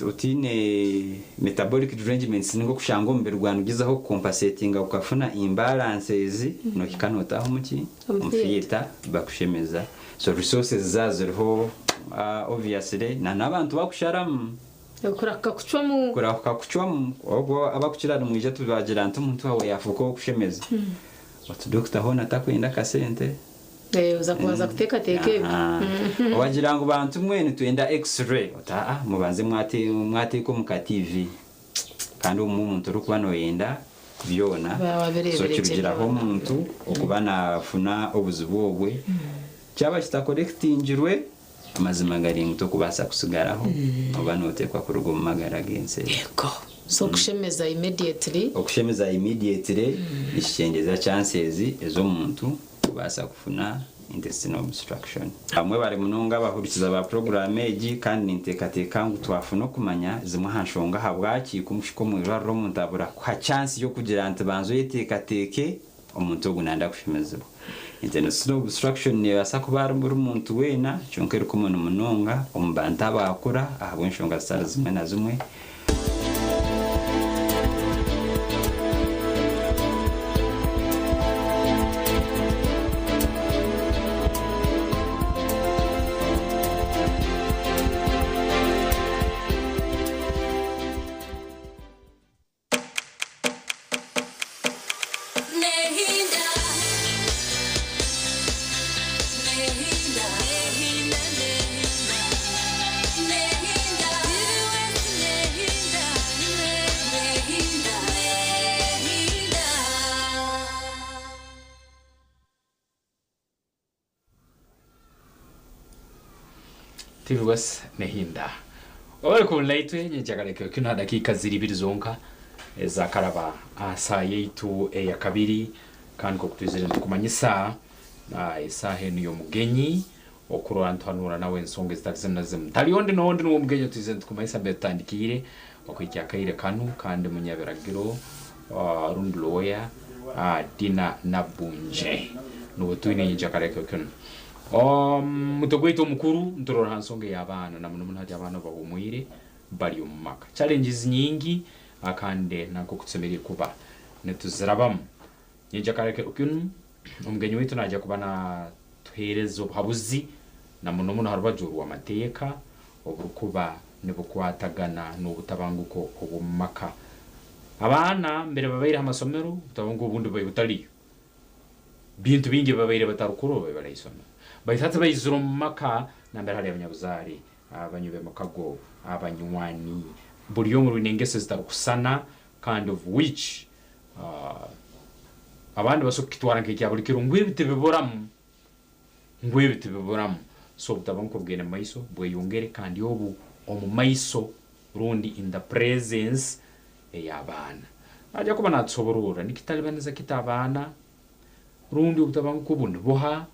Speaker 13: otaine metabolic derangements ninga okushanga omubiri gwawe nigugyezaho kucompensatinga gukafuna imbalances, nohika nootaaha omu ki? Omu theatre bakushemeza. So resources zaaba ziriho obviously na n'abantu bakusharamu.
Speaker 6: Kurahuka kucwamu.
Speaker 13: Kurahuka kucwamu. Ahabw'okuba abakukira nimwija tubagira nti omuntu waawe yaafuuka ow'okushemeza. Oti dokita hoona takwenda akasente.
Speaker 6: Oza kubanza kuteekateeka ebyo.
Speaker 13: Obagira ngu bantu mwe nitwenda X-ray. Oti aa mubanze mwateeka omu ka TV. Kandi obumwe omuntu orikuba nooyenda byona.
Speaker 6: Ba-
Speaker 13: So
Speaker 6: wabireebera
Speaker 13: kirugiraho
Speaker 6: eky'ebyona.
Speaker 13: omuntu okuba naafuna obuzibu obwe. Kyaba kitakorekitingirwe, amazima gari ngu tokubaasa kusigaraho, oba nooteekwa kuruga omu magara g'ensi egi.
Speaker 6: So okushemeza immediately.
Speaker 13: Okushemeza immediately nikikyendeza chances ez'omuntu kubaasa kufuna intestinal obstruction. Mwebare munonga abahurikiza ba puroguraamu egi kandi ninteekateeka ngu twafuna okumanya zimwe aha nshonga ahabwaki ku muhika omu irwariro omuntu abura kuha chance y'okugira nti banza oyeteekateeke omuntu ogu nayenda kushemezibwa. Intestinal obstruction neebaasa kuba ahari buri muntu weena kyonka eri common munonga omu bantu abaakura ahabw'enshonga zitari zimwe na zimwe.
Speaker 3: TV West nehinda obari kubona itwe nyenkyakare kino dakika ziri ibiri zonka ezakaraba aha yaitu eya kabiri, kandi nk'oku nitukumanyisa esaaha enu y'omugenyi okurora nituhanura nawe ensonga ezitari zimwe na zimwe. Tari ondi n'ondi, niwe omugenyi twizire nitukumanyisa mbere tutandikiire okuhikya akaire kanu, kandi munyabiragiro rundi lawyer Dina Nabunje nuwe twine nyenkyakare kino. Mutwe gwaitu omukuru nturora ha nsonga ey'abaana, na muno muno hati abaana bahumwire bari omu maka, challenges nyingi, kandi nankoku tusemeriire kuba nituzirabamu. Nyenkyakare kinu omugenyi waitu najya kuba natuheereza obuhabuzi, na muno muno ha rubaju rw'amateeka oburukuba nibukwatagana n'obutabanguko obw'omu maka. Abaana mbere babaire ha masomero, obutabanguko obundi bubaire butariyo, bintu bingi babaire batarukurora babaire isomero, baitu hati baizire omu maka nambere hari abanyabuzaare, abanywi b'emikago, abanywani, buri omwe rwine engeso ezitarukusana, kandi of which abandi basobola kukitwara nk'ekya buli kiro ngu ebi tibiburamu, ngu ebi tibiburamu. So obutabanguko bugende mu maiso bweyongere, kandi obu omu maiso rundi in the presence ey'abaana. Najya kuba natusoborora nikitalibaniza kita abaana, rundi obutabanguko obu nibuha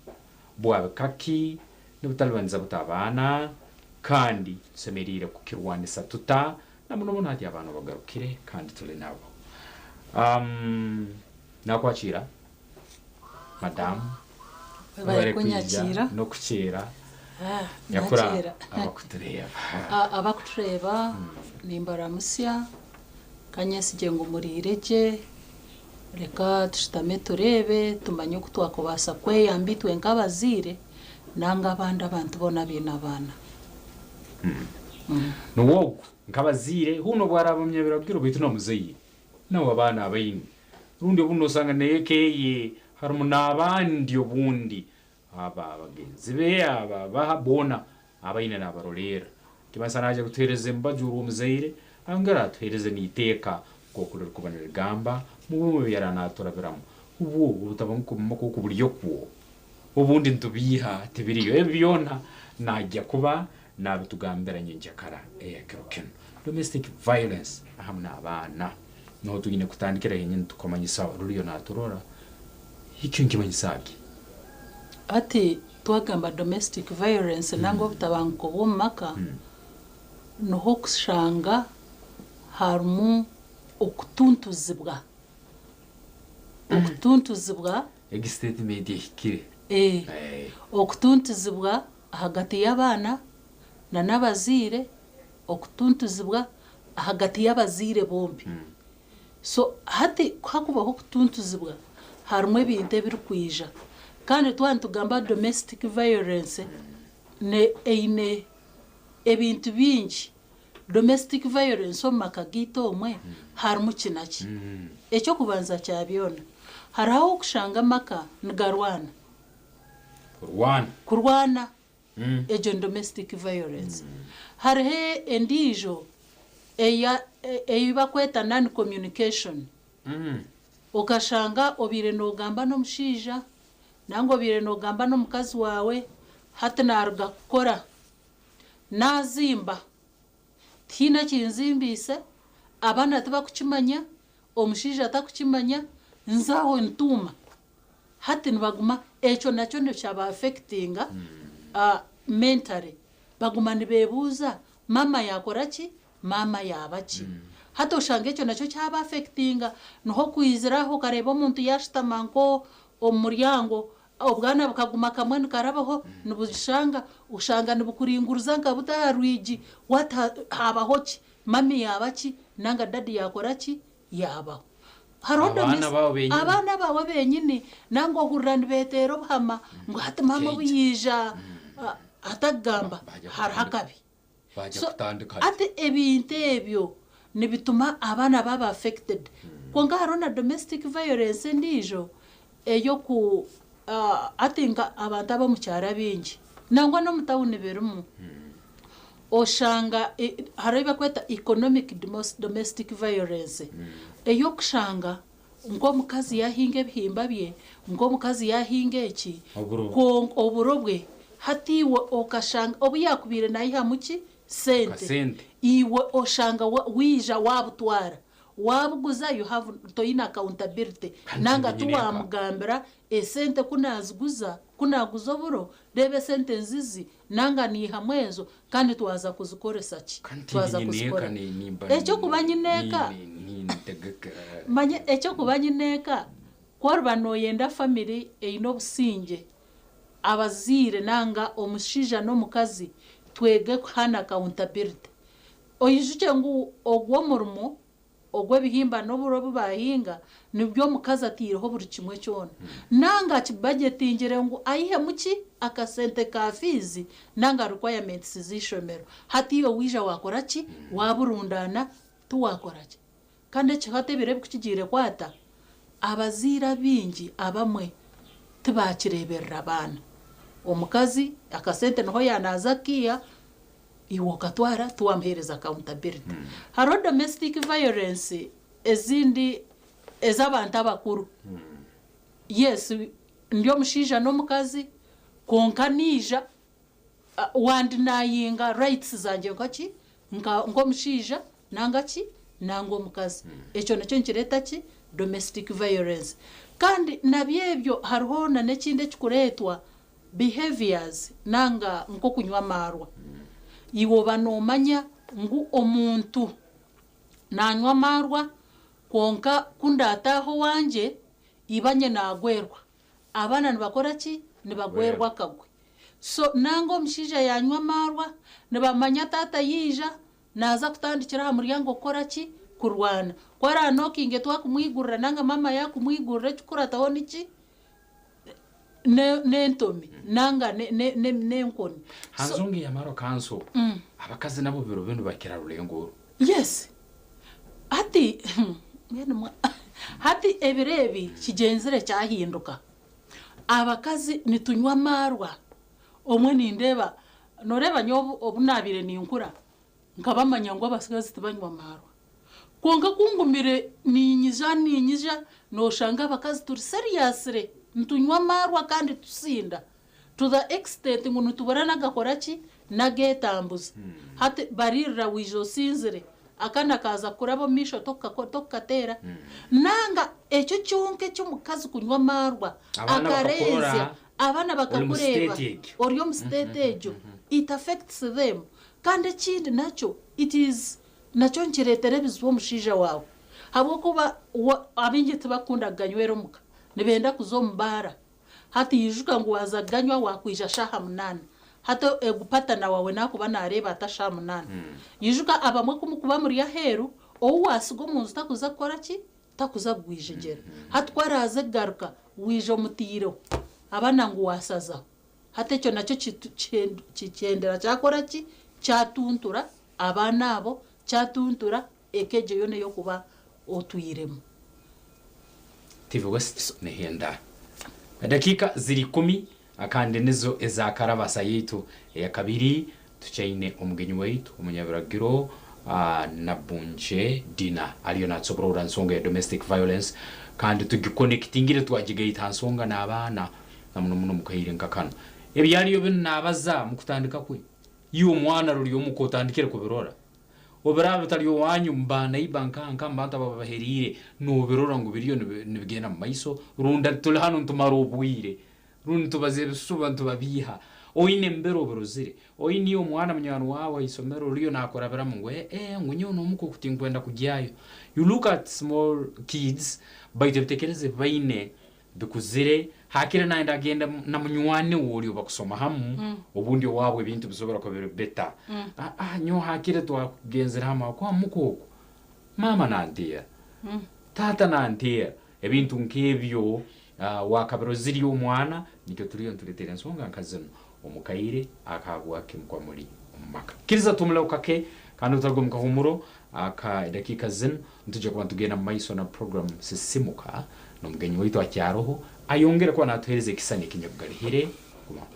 Speaker 3: bwabikaki, nibutalibaniza buta abaana, kandi tusemeriire kukirwanisa tuta, na muno muno hati abaana bagarukire kandi tuli nabo. Nakwakira madamu.
Speaker 14: Webale kunyakira.
Speaker 3: N'okukyera.
Speaker 14: Ah,
Speaker 3: Yakura
Speaker 14: nakira.
Speaker 3: abakutureeba.
Speaker 14: Abakutureeba nimbaramusya, kanyesigye ngu muriire gye. Reka tushutame tureebe tumanye oku twakubaasa kweyamba itwe nk'abazaire nanga abandi abantu boona abaine abaana.
Speaker 3: Nuwogu nkabaziire huno bwaraba munyabiragiro, baitu nomuzaire nawe abaana abaine, rundi obundi osanga naye keye harimu n'abandi, obundi aba bagenzi be aba baha boona abaine nabaroleera. Kimasa naja kutuheereza embaju rw'omuzaire, angara atuheereze n'iteeka nk'oku ririkuba nirigamba mu bumwe byara naturabiramu ubu obutabanguko mu maka oku buri okwo obundi nitubiiha tibiriyo. Ebi byona najya kuba nabitugambira nyenkyakara eyakiro kinu, domestic violence ahamu n'abaana. Niho twine kutandikira henyini tukamanyisa ruriyo naturora ikyo nkimanyisaki.
Speaker 14: Ati twagamba domestic violence nanga obutabanguko bw'omu maka, niho kushanga harimu okutuntuzibwa, okutuntuzibwa.
Speaker 3: Egi statement ehikire.
Speaker 14: Okutuntuzibwa ahagati y'abaana na n'abazaire, okutuntuzibwa ahagati y'abazaire bombi. So hati hakubaho okutuntuzibwa harimu ebintu ebirikwija, kandi twaba nitugamba domestic violence ne eine ebintu bingi. Domestic violence omu maka gaitu omwe harimu kinaki? Ekyokubanza kya byona, hariho okushanga amaka nigarwana.
Speaker 3: Kurwana.
Speaker 14: Kurwana. Egyo ni domestic violence. Hariho endiijo. Eya ei bakweta non communication. Okashanga obaire nogamba n'omushaija nanga obaire nogamba n'omukazi waawe hati naruga kukora nazimba tihaine ekinzimbiise, abaana tibakukimanya, omushaija takukimanya, nze aho ntuuma. Hati nibaguma ekyo nakyo nikyaba affectinga mentally baguma nibebuuza maama yakora ki, maama yaaba ki. Hati oshanga ekyo nakyo kyaba affectinga niho okwizira aho okareeba omuntu yashutama nko omu muryango obwana bukaguma kamwe nikarabaho nibushanga oshanga nibukuringuriza nka buta aha rwigi what habaho ki, mummy yaaba ki nanga daddy yakora ki yaabaho. Hariho
Speaker 3: Abaana
Speaker 14: domestic
Speaker 3: baabo benyini.
Speaker 14: abaana baawe benyini nangwa ohurira nibeteera obuhama ngu hati maama obu
Speaker 3: Keija.
Speaker 14: yaija atakugamba
Speaker 3: Baija
Speaker 14: hariho
Speaker 3: kutandika.
Speaker 14: akabi.
Speaker 3: Baija
Speaker 14: So
Speaker 3: kutandika hati.
Speaker 14: hati ebintu ebyo nibituma abaana baaba affected. Kwonka hariho na domestic violence endiijo ey'oku hati nka abantu ab'omu kyaro abaingi nangwa n'omu tawuni birimu. Oshanga hariho ebi barikweta economic domestic violence ey'okushanga nk'omukazi yaahinga ebihimba bye, nk'omukazi yaahinga eki,
Speaker 3: Oburo.
Speaker 14: kwonka oburo bwe hati iwe okashanga obu yaakubaire naihamu ki? Sente.
Speaker 3: Akasente.
Speaker 14: Iwe oshanga waija waabutwara. Waabuguza you have toine accountability
Speaker 3: Kandi
Speaker 14: nanga
Speaker 3: tinyine eka.
Speaker 14: tiwamugambira esente ku naaziguza, ku naaguza oburo, reeba esente nzizi nanga niihamu ezo kandi twaza kuzikoresa ki?
Speaker 3: Kandi
Speaker 14: Twaza
Speaker 3: tinyine eka
Speaker 14: kuzikora.
Speaker 3: nimba
Speaker 14: Eky'okuba nyine eka
Speaker 3: nintegeka.
Speaker 14: manya eky'okuba nyine eka ku oriba nooyenda family eine obusingye, abazaire nanga omushaija n'omukazi twege kuhaana accountability. Oijukye ngu ogwo omurimo ogw'ebihimba n'oburo obu baahinga nibyo omukazi ataireho buri kimwe kyona. Nanga akibajetingire ngu aihemu ki? Akasente ka fiizi nanga requirements z'eishomero. Hati iwe waija waakora ki? Waaburundaana tiwaakora ki? Kandi eki hati ebiro ebi ku kigiire kwata, abazaire abaingi abamwe tibaakireeberera baana. Omukazi akasente niho yaanaaza kukaiha, iwe okatwara tiwamuheereza accountability. Hariho domestic violence ezindi ez'abantu abakuru. Yes, ndi omushaija n'omukazi kwonka naija wandinayinga rights zangye nkaki nk'omushaija nanga ki nanga omukazi. Ekyo nakyo nikireeta ki domestic violence. Kandi nabyo ebyo hariho na n'ekindi ekikureetwa behaviours nanga nk'okunywa amaarwa. Iwe oba noomanya ngu omuntu naanywa amaarwa kwonka ku ndaataahe owangye ibanye naagwerwa. Abaana nibakora ki? Nibagwerwa akagwe. So nanga omushaija yaanywa amaarwa nibamanya taata yaija Naaza kutandikira aha muryango kukora ki? Kurwana. Ku araanokinge twakumwigurira nanga maama yaakumwigurira ekikukurataho niki? N'entomi nanga n'enkoni.
Speaker 3: Ha
Speaker 14: So
Speaker 3: nzunga ey'amaarwa kanso, abakazi nabo biro binu bakira rulengo oru.
Speaker 14: Yes. Hati mbwenu mwa hati ebiro ebi kigyenzire kyahinduka. Abakazi nitunywa amaarwa. Obumwe nindeeba, nooreeba nyowe obu naabaire ninkura, nkaba manya ngu abatsigazi tibanywa maarwa. Kwonka ku ngumire niinyija niinyija, nooshanga abakazi turi seriously nitunywa amaarwa kandi tusinda to the extent ngu nitubura n'agakora ki? N'ageetambuza. Hati bariirira waija osinzire, akaana kaaza kukuraba omu maisho tokukateera? Nanga ekyo kyonka eky'omukazi kunywa amaarwa
Speaker 3: Abaana bakakurora.
Speaker 14: akarenzya, Abaana
Speaker 3: Ori omu
Speaker 14: bakakureeba
Speaker 3: state egyo.
Speaker 14: ori omu state egyo it affects them kandi ekindi nakyo it is nakyo nikireetera ebizibu omushaija waawe habwokuba abaingi tibakukunda kuganywera omuka nibenda kuza omu baara hati ijuka ngu waaza kuganywa waakwija shaaha munaana hati egu partner waawe naakuba naareeba ata shaaha munaana ijuka abamwe ku mukuba muri aheeru ou waasiga omunju takuza kukora ki? Takuza kugwijegyera. Hati ku araaze kugaruka, waija omutaireho abaana ngu waasazaho. Hati ekyo nakyo kihendera kyakora ki? Kyatuntura abaana abo, kyatuntura eka egyo yoona ei orikuba otwiremu.
Speaker 3: TV West nehenda edakiika ziri ikumi kandi nizo eza karabasa yaitu eyakabiri. Tukyaine omugenyi waitu omunyabiragiro Nabunje Dina ariyo natusoborora nsonga ya domestic violence kandi tugiconnectingire twagigaita ha nsonga n'abaana na muno muno mukaire nka kanu. Ebyariyo binu nabaza mu kutandika kwe. Iwe omwana ruri omuka otandikire kubirora. Obiraba bitari owanyu mubanaiba nkanka mubantu aba babaherire nobirora ngu biriyo nibigenda mu maiso rundi turi hanu nitumara obwire rundi nitubaza ebisuba nitubabiiha. Oine embera obirozire. Oine omwana munywani waawe aha isomero oriyo nakurabiramu ngu eh ngu nyowe n'omuka oku tinkwenda kugyayo. You look at small kids baitu ebitekerezo ebi baine bikuzire hakire nayenda agenda na munywani we ori obakusoma hamu obundi owaabwe ebintu bisobora kuba biri better. Ah nyowe hakire twagenzere hamu ahakuba muka oku maama nanteera, taata nanteera ebintu nk'ebyo wakabirozire omwana nikyo turiyo nitureetera ensonga nka zinu omu kaire akahabwaki mukuba muri omu maka. Kiriza tumuleho kake kandi otaruga omu kahumuro aka edakiika zinu nitwija kuba nitugenda mu maiso na program Sisimuka n'omugenyi waitu akyaroho ayongere kuba natuheereza ekisani ekinyakugarihire kubaho.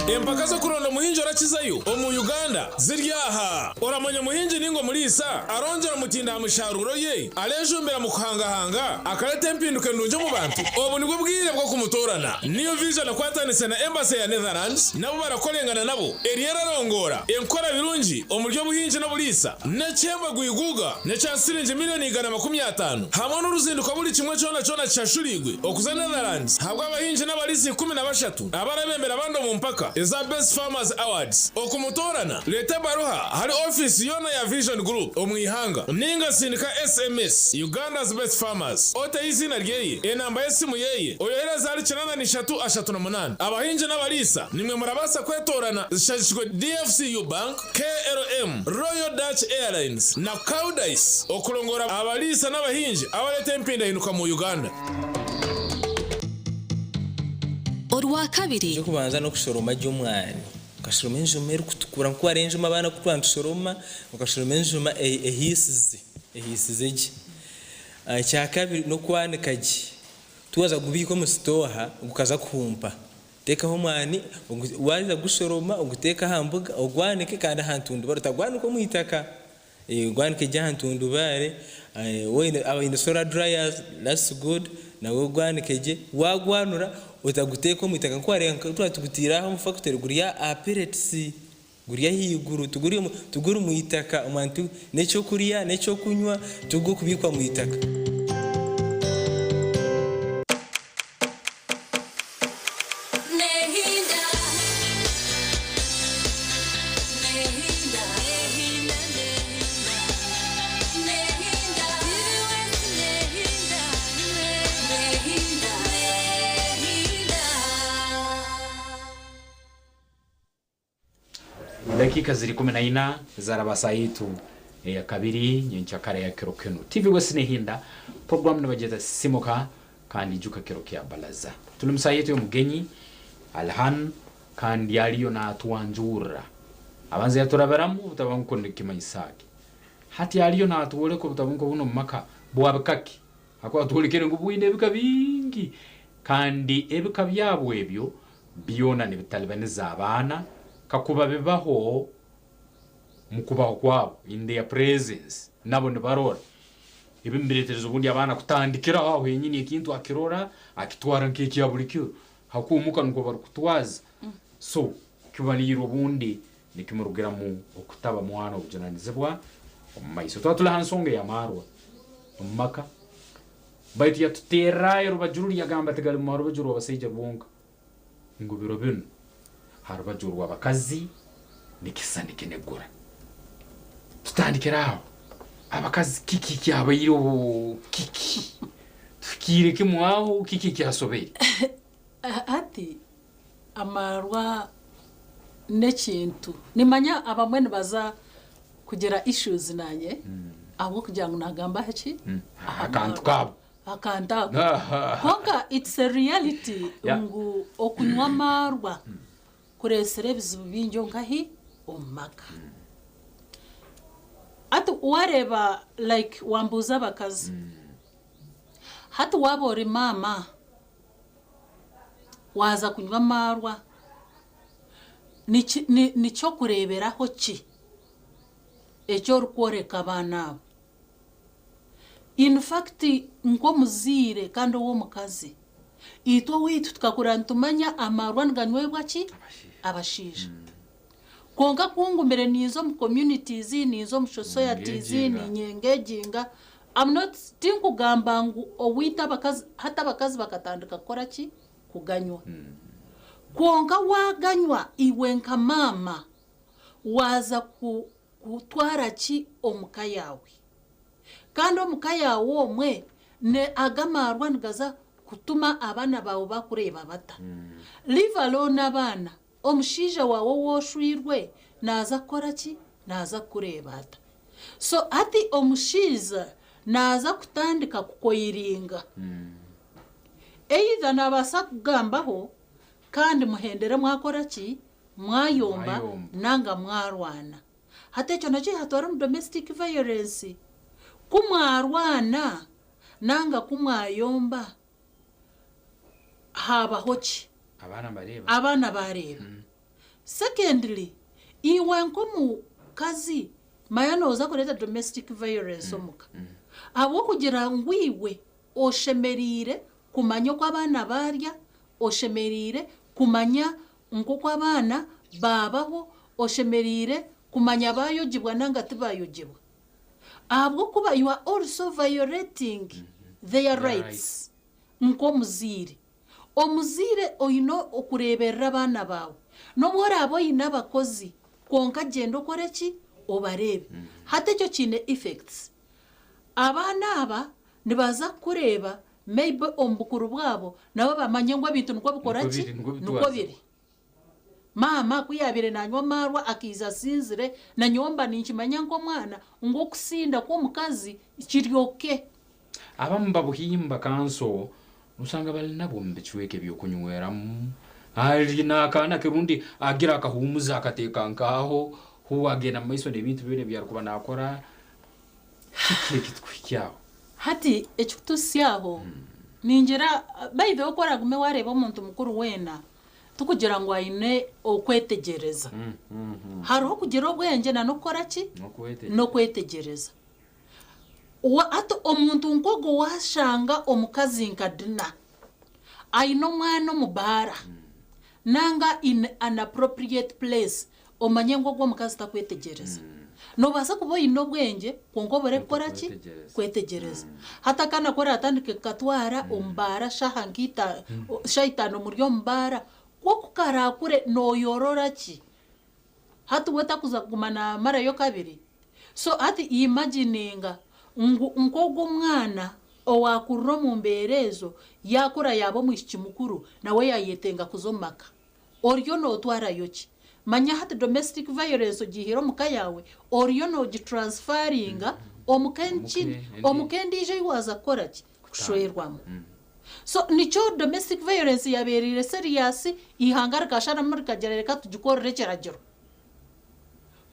Speaker 8: Empaka z'okuronda omuhingi orakizayo omu Uganda ziri aha. Oramanya omuhingi ninga omuriisa arongyera omutindo aha misharuuro ye, arejumbira mu kuhangahanga, akareta empinduka endungi omu bantu? Obu nibwo bwire bw'okumutoorana. New Vision ekwatanise na Embassy ya Netherlands nabo barakorengana nabo eriyo erarongoora enkora birungi omuri obuhingi n'oburiisa n'ekihembo gwiguuga n'ekya siringi miriyoni 150 hamwe n'oruzinduko buri kimwe kyona kyona kishashuriirwe okuza Netherlands ahabw'abahingi n'abariisa 13 abarabembera abandi omu mpaka eza Best Farmers Awards. Okumutoorana, reeta ebaruha ahari ofiisi yoona ya Vision Group omu ihanga ninga sindika SMS Uganda's Best Farmers oteho eiziina ryeye, enamba y'esimu yeye, oyohereze ahari 83 38. Abahingi n'abariisa nimwe murabaasa kwetoorana zishagikirwe DFCU Bank, KLM, Royal Dutch Airlines na Koudijs okurongoora abariisa n'abahingi abareeta empindahinduka mu Uganda.
Speaker 5: Orwakabiri.
Speaker 15: Eky'okubanza n'okushoroma gye omwani. Okashoroma enjuma erikutukura nk'oku hariho enjuma abaana ku twaaba nitushoroma, okashoroma enjuma ehiisize, ehiisize gye. Ekyakabiri n'okwanika gye. Tiwaaza kugubiika omu sitooha gukaza kuhumpa. Teekaho omwani, waaza kugushoroma oguteeke aha mbuga, ogwanike kandi aha ntundubare, otagwanika omu itaka. Ogwanike gye aha ntundubare, abaine solar dryers that's good, nabwo ogwanike gye, waagwanura otaguteeka omu itaka nk'oku wareeba nka twaba tugutiire aha omu factory guri aha pellets, guri ahaiguru tiguri mu itaka, omwani n'ekyokurya n'ekyokunywa tigurikubiikwa mu itaka.
Speaker 3: Dakiika ziri 14 zaraba saa yaitu eya kabiri nyenkyakara ya kiro kinu. TV West nehinda program nibagyeta Sisimuka kandi ijuka kiro kya balaza. Tuli mu saa yaitu y'omugenyi Alhan kandi ariyo natwanjurra. Abanza yaturabiramu obutabanguko nikimanyisa ki. Hati ariyo natworeka obutabanguko bunu omu maka bwa bika ki. Ahakuba atworekire ngu bwine ebika bingi kandi ebika byabwo ebyo byona nibitalibaniza abaana kakuba bibaho mu kubaho kwabo, in their presence, nabo nibarora. Ebi nibireetereza obundi abaana kutandikiraho aho henyini ekintu akirora akitwara nk'ekya buri kiro ahakuba omuka nikwo barikutwaza. So kibariire obundi nikimurugiramu okutaba mwana obujunanizibwa omu maiso. Twaba turi aha nsonga ey'amaarwa omu maka, baitu yatuteererayo orubaju ruri yagamba ati gari mu rubaju rw'abasaija rwonka, ngu biro binu ha rubaju rw'abakazi nikisa nikinegura. Tutandikire aho, abakazi kiki ekyabaire obu kiki? Tuhikiire kimwe aho kiki ekyasobeire?
Speaker 14: Hati Amaarwa n'ekintu. Nimanya abamwe nibaza kugira issues nanye ahabw'okugira ngu nagamba aha ki?
Speaker 3: Aha kantu kaabo.
Speaker 14: Bakantaagura. Kwonka it's a reality ngu okunywa amaarwa kureetsire ebizibu bingi onkahi? Omu maka. Hati waareeba like wambuuza abakazi, hati waaba ori maama waaza kunywa amaarwa, ni ky'okureeberaho ki eki orikworeka abaana abo? In fact nk'omuzaire kandi ow'omukazi, itwe owaitu tukakura nitumanya amaarwa niganywebwa ki? Abashaija. Kwonka ku ngumire ninza omu communities, ninza omu societies, ninyengeginga, I'm not, tinkugamba ngu owaitu abakazi, hati abakazi bakatandika kukora ki? Kuganywa. Kwonka waaganywa iwe nka maama, waaza ku Kutwara ki omu ka yaawe? Kandi omu ka yaawe omwe, ne ago amaarwa nigaza kutuma abaana baawe bakureeba bata? Leave alone abaana, omushaija waawe ou oshwirwe naaza kukora ki? Naaza kukureeba ata? So hati omushaija naaza kutandika kukoiringa. Either naabaasa kukugambaho kandi muhendere mwakora ki? Mwayomba nanga mwarwana. Hati ekyo nakyo yatwara omu domestic violence. Ku mwarwana nanga ku mwayomba habaho ki? Abaana bareeba. Secondly, iwe nk'omukazi manya noza kureeta domestic violence omuka ahabw'okugira ngu iwe oshemereire kumanya oku abaana barya, oshemereire kumanya Nk'oku abaana baabaho, oshemereire kumanya baayogibwa nanga tibaayogibwa. Ahabw'okuba you are also violating their rights nk'omuzaire. Omuzaire oine okureeberera abaana baawe. N'obu oraabe oine abakozi, kwonka gyenda okore ki? Obareebe. Hati ekyo kiine effects. Abaana aba nibaza kukureeba Maybe omu bukuru bwabo nabo bamanye ngu ebintu nikwo bikora ki? Nikwo biri. Maama ku yaabaire naanywa amaarwa akaija asinzire, na nyowe mba ninkimanya nk'omwana ngu okusinda kw'omukazi kiri okay.
Speaker 3: Abamu babuhimba kanso nosanga bari nabwo omu bicweka eby'okunyweramu ari n'akaana ke rundi agira akahuumuza akateeka nk'aho huu agenda mu maiso n'ebintu byona ebi arikuba naakora. Kiki ekitukuhikya aho?
Speaker 14: Hati ekikutuhitsya aho, ningira by the way ku oragume waareeba omuntu mukuru weena, tikugira ngu aine okwetegyereza. Hariho okugira obwengye na n'okukora ki? N'okwetegyereza. Hati omuntu nk'ogwo waashanga omukazi nka Dina aine omwana omu baara nanga in an appropriate place, Omanye ngu ogwo omukazi takwetegyereza. Noobaasa kuba oine obwengye kwonka obure kukora ki? Kwetegyereza. Hati akaana ku oraatandike kukatwara omu baara shaaha nka ita, shaaha itaano muri omu baara, ku oku karaakure nooyorora ki? Hati we takuza kuguma naamarayo kabiri? So hati imagininga ngu nk'ogwo omwana owaakurira omu mbeera ezo, yaakura yaaba omwishiki mukuru, nawe yaayetenga kuza omu maka. Oriyo nootwarayo ki? Manya hati domestic violence ogiihire omu ka yaawe, oriyo noogitransfaringa omu ka omu ka endiijo ei waaza kukora ki? Kushwerwamu. So nikyo domestic violence yaabeereire serious, eihanga rikasharamu rikagira reka tugikorere ekiragiro.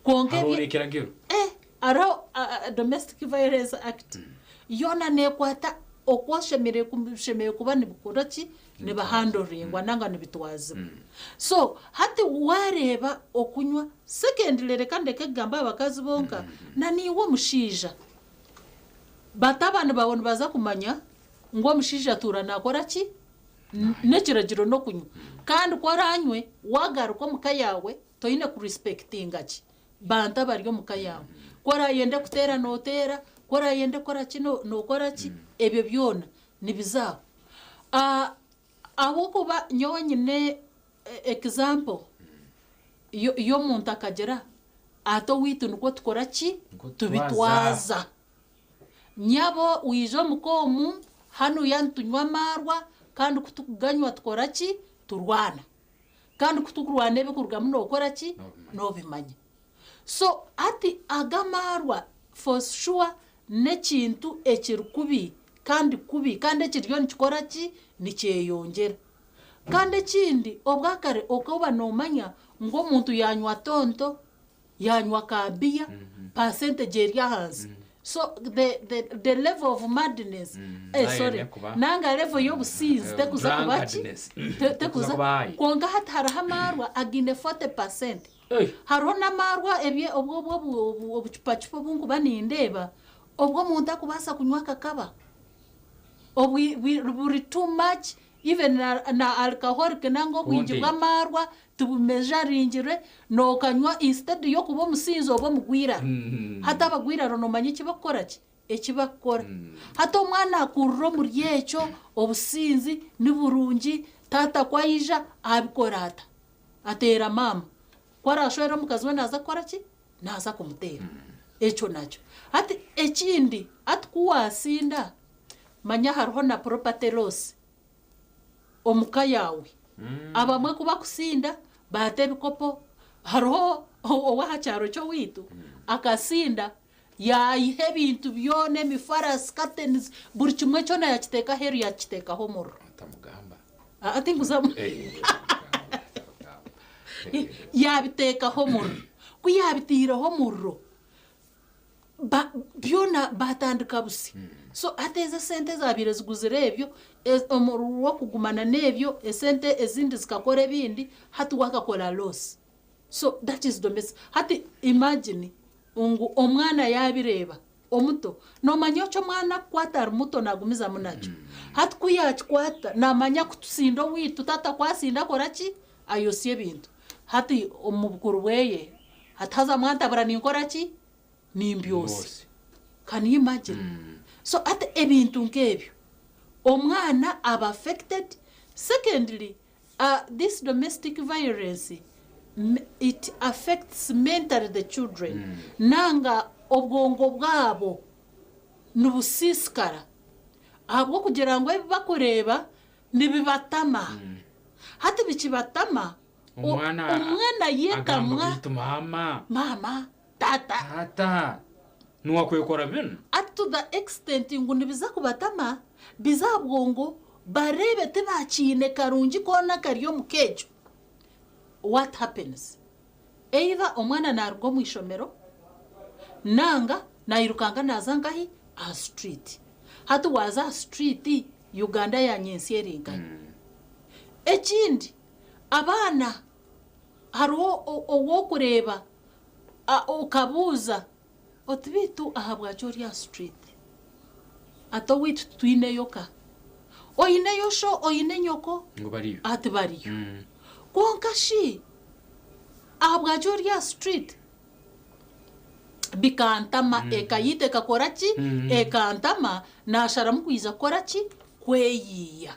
Speaker 14: Kwonka
Speaker 3: Hariho
Speaker 14: ebye
Speaker 3: n'ekiragiro?
Speaker 14: Eh, hariho Domestic Violence Act. Yoona neekwata oku oshemereire ku bishemereire kuba nibikora ki? Nibihandoringwa nanga nibitwazibwa. So hati waareeba okunywa, secondly reka ndeke kugamba aha bakazi bonka, na naiwe omushaija. Batabani baawe nibaza kumanya ngu omushaija atuura naakora ki? N'ekiragiro n'okunywa. Kandi ku oraanywe, waagaruka omu ka yaawe, Toine ku respectinga ki bantu abari omu ka yaawe. Ku orayende kuteera noteera, ku orayende kukora ki nokora ki, ebyo byona nibiza aho. Ahabw'okuba nyowe nyine example y'omuntu akagira ati owaitu nikwo tukora ki, tubitwaza. Nyabo waija omuka omu, hanuya nitunywa amaarwa kandi ku tukuganywa tukora ki, turwana. Kandi ku tukurwana ebikurugamu nookora ki? Noobimanya. So hati ago amaarwa for sure n'ekintu ekiri kubi Kandi kubi kandi ekiriyo nikikora ki? Nikyeyongyera. Kandi ekindi obwakare okaba noomanya ngu omuntu yaanywa tonto, yaanywa ka biya, percentage eri ahansi. So the, the, the level of madness, eh,
Speaker 3: Nayo
Speaker 14: sorry,
Speaker 3: eine kuba.
Speaker 14: nanga level y'obusinzi tekuza kuba ki?
Speaker 3: Drunkardness.
Speaker 14: Te-
Speaker 3: Tekuza kuba high.
Speaker 14: Kwonka hati hariho amaarwa againe 40%. Hariho n'amaarwa ebye obwo obwo obu- obu- obucupacupa obu nkuba nindeeba, obwo omuntu akubaasa kunywa akakaba. Obwi bwi buri too much even na na alcoholic nanga obwingi
Speaker 3: Content.
Speaker 14: bw'amaarwa tibumejaringirwe, nookanywa instead y'okuba omusinzi oba omugwiraro. Hati abagwiraro noomanya eki bakukora ki? Eki bakukora. Hati omwana akurira omuri ekyo, obusinzi ni burungi, taata ku aija abikora ata? Ateera maama. Ku araashwere omukazi we naaza kukora ki? Naaza kumuteera. Ekyo nakyo. Hati ekindi, hati ku waasinda, manya hariho na property loss omu ka yaawe. Abamwe ku bakusinda, baata ebikopo, hariho ow'aha kyaro ky'owaitu akasinda yaayiha ebintu byona, emifarasi, curtains, buri kimwe kyona yaakiteeka aheeru yaakiteekaho omuriro. Aa tinkuzamu. Yaabiteekaho omuriro. Ku yaabiteireho omuriro, ba byona baatandika busya. So hati ezi esente ezaabaire ziguzire ebyo, omuriro gw'okugumana n'ebyo, esente ezindi zikakora ebindi, hati we akakora loss. So that is domestic. Hati imagine ngu omwana yaabireeba omuto, noomanya eki omwana akukwata ari muto naagumizamu nakyo. Hati ku yaakikwata naamanya ku tusinda owaitu, taata ku asinda akora ki? Ayosya ebintu. Hati omu bukuru bweye hati haza mwantabura ninkora ki? Nimbyosya. Can you imagine? So hati ebintu nk'ebyo, omwana aba affected. Secondly, this domestic violence it affects mentally the children nanga obwongo bwabo nibusiisikara ahabw'okugira ngu ebi bakureeba nibibatama. Hati bikibatama,
Speaker 3: Omwana
Speaker 14: omwana
Speaker 3: agamba
Speaker 14: ayetamwa.
Speaker 3: beitu maama.
Speaker 14: Maama, taata.
Speaker 3: Taata, niwakwekora binu?
Speaker 14: Up to the extent ngu nibiza kubatama bize aha bwongo bareebe tibakiine karungi koona akari omu ka egyo. What happens? Either omwana naruga omu ishomero nanga nairukanga naza nkahi? Aha street. Hati waaza aha street Uganda ya nyentsya eri nkahi? Ekindi abaana hariho ou orikureeba okabuuza oti beitu ahabwaki ori aha street? Ati owaitu titwineyo ka. Oineyo sho? Oine nyoko?
Speaker 3: Ngu bariyo.
Speaker 14: Ati bariyo. Kwonka shi ahabwaki ori aha street? Bikantama, eka yaitu ekakora ki? Ekantama, naasharamu kwija kukora ki? Kweyiiya.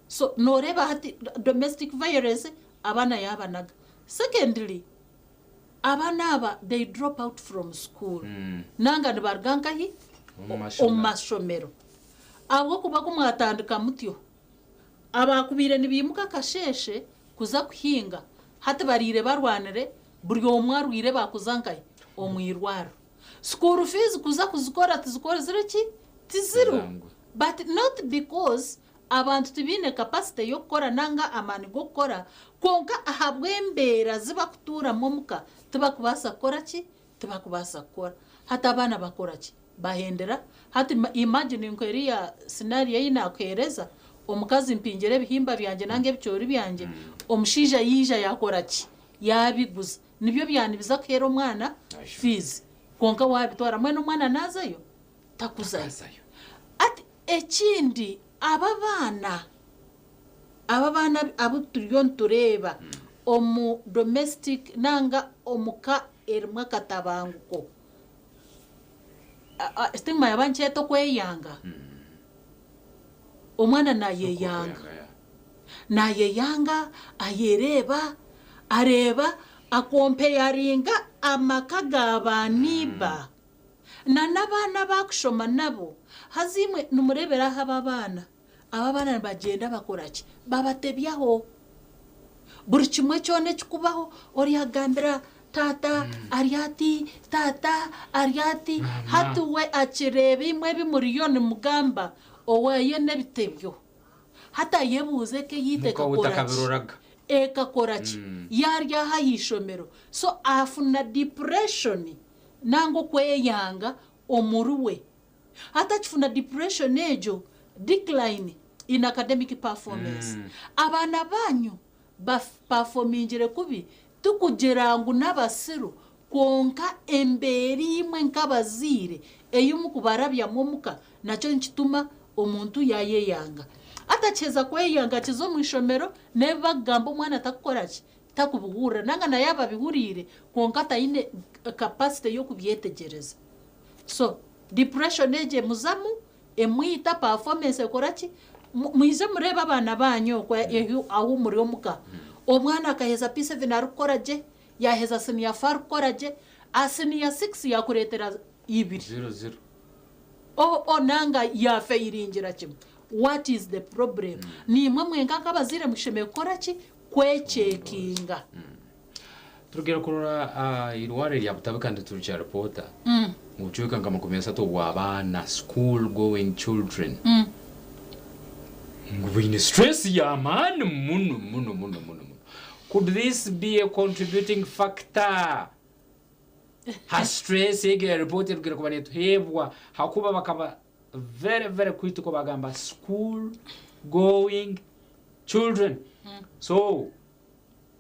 Speaker 14: So nooreeba hati domestic violence abaana yaabanaga. Secondly, abaana aba they drop out from school nanga nibaruga nkahi? Omu mashomero. Ahabw'okuba ku mwatandika mutyo, abaakubaire nibaimuka akasheeshe kuza kuhinga hati bariire barwanire buri omwe arwaire baakuza nkahi? Omu irwariro. School fees kuza kuzikora tizikozire ki? Tiziriho. But not because Abantu tibaine capacity y'okukora nanga amaani g'okukora kwonka ahabw'embeera zi bakutuuramu omuka tibakubaasa kukora ki? Tibakubaasa kukora. Hati abaana bakora ki? Bahendera. Hati imagine nka eriya scenario ei naakuheereza, omukazi mpingire ebihimba byangye nanga ebicoori byangye, omushaija yaija yaakora ki? Yaabiguza. Nibyo byanibiza kuheera omwana fees. Kwonka waabitwara mbwenu omwana naazayo? Takuzayo. Hati Ekindi, abo abaana, abo abaana abu turiyo nitureeba omu domestic nanga omu ka erimu akatabanguko, stigma yaba nikyeta okweyanga, omwana nayeyanga, nayeyanga, ayereeba, areeba, akompeyaringa amaka ga ba neighbour. Na n'abaana abakushoma nabo. Haza imwe nimureebera aho abo abaana. Abo abaana nibagyenda bakora ki? Babatebyaho. Buri kimwe kyona ekikubaho, oryagambira Taata ari ati, taata ari ati, hati we akireeba imwe ebi muriyo nimugamba, oweye n'ebitebyo. Hati ayebuuza eka eyaitu
Speaker 3: Muka we
Speaker 14: ekakora ki?
Speaker 3: otakabiroraga.
Speaker 14: Ekakora ki? Yaari aha aha ishomero. So afuna depression nanga okweyanga omuri we. Hati akifuna depression egyo, decline in academic performance. Abaana baanyu bapafomingire kubi tikugira ngu n'abasiru kwonka embeera imwe nk'abazaire ei mukubarabyamu omuka nakyo nikituma omuntu yaayeyanga. Hati akiheza kweyanga akiza omu ishomero n'ebi bakugamba omwana takukora ki? Takubihurira nanga na yaaba abihuriire kwonka taine capacity y'okubyetegyereza. So depression egyo emuzamu emwita, performance ekora ki? Mwije mureebe abaana baanyu okwo ahu muri omuka. Omwana akaheza P7 arikukora gye, yaaheza siniya four arikukora gye, aha siniya six yaakureetera ibiri.
Speaker 3: Zero zero.
Speaker 14: O o nanga yaafeyiringira kimwe. What is the problem? Niimwe mwenka nk'abazaire mushemereire kukora ki? Kwekyekinga.
Speaker 3: Turugire kurora aha irwariro rya Butabika niturukya ripoota ngu obucweka nka 30 obw'abaana, school going children, ngu baine stress y'amaani muno muno muno muno muno. Could this be a contributing factor ha stress egi eya ripoota erugire kuba netuheebwa hakuba bakaba very very critical bagamba school going children. So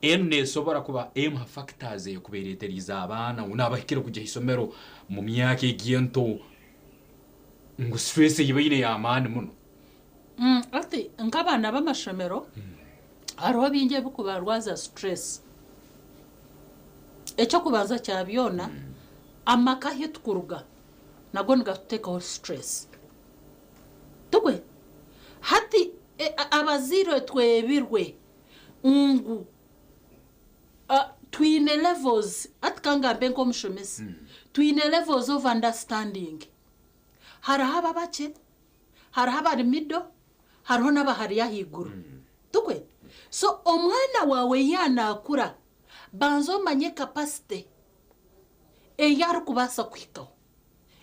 Speaker 3: enu nesobora kuba emu ha factors eyokuba ereteriize abaana ngu nabahikire kugya haisomero mu myaka egi ento ngu stress eyibaine y'amaani muno.
Speaker 14: Hati nk'abaana b'amashomero hariho bingi ebikubarwaza stress. Eky'okubanza kya byona amaka ahu tukuruga nago nigatutekaho stress. Tikwe? Hati abazaire twebirwe ngu twine levels, hati kangambe nk'omushomesa, twine levels of understanding. Hariho ababakye, hariho abari middle, hariho n'abahari ahaiguru. Tikwe? So omwana waawe yaanakura, banza omanye capacity ei arikubaasa kuhikaho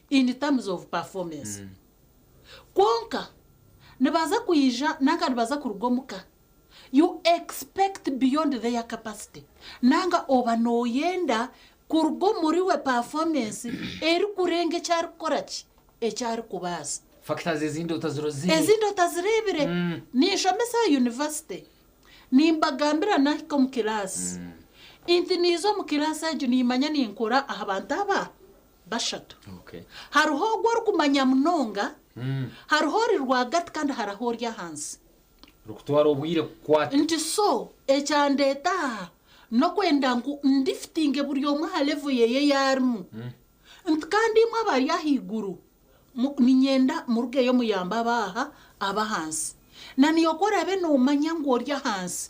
Speaker 14: in terms of performance. Kwonka nibaza kwija nanka nibaza kuruga omuka, you expect beyond their capacity. Nanga oba nooyenda kuruga omuriwe performance erikurenga eki arikukora ki? Eki arikubaasa.
Speaker 3: Factors ezindi otazirozire.
Speaker 14: Ezindi otazireebire. Ninshomesa aha university, nimbagambira nahika omu kiraasi nti niiza omu kiraasi egyo niimanya ninkora aha bantu aba bashatu. Hariho ogwo orikumanya munonga, hariho ori rwagati kandi hariho ori ahansi.
Speaker 3: Rukutwara obwire kukwata.
Speaker 14: Nti so ekyandeeta aha n'okwenda ngu ndifitinge buri omwe aha level yeye ei arimu. Nti kandi imwe abari ahaiguru niinyenda murugeyo muyambe abaaha ab'ahansi. Na niiwe ku oraabe noomanya ngu ori ahansi,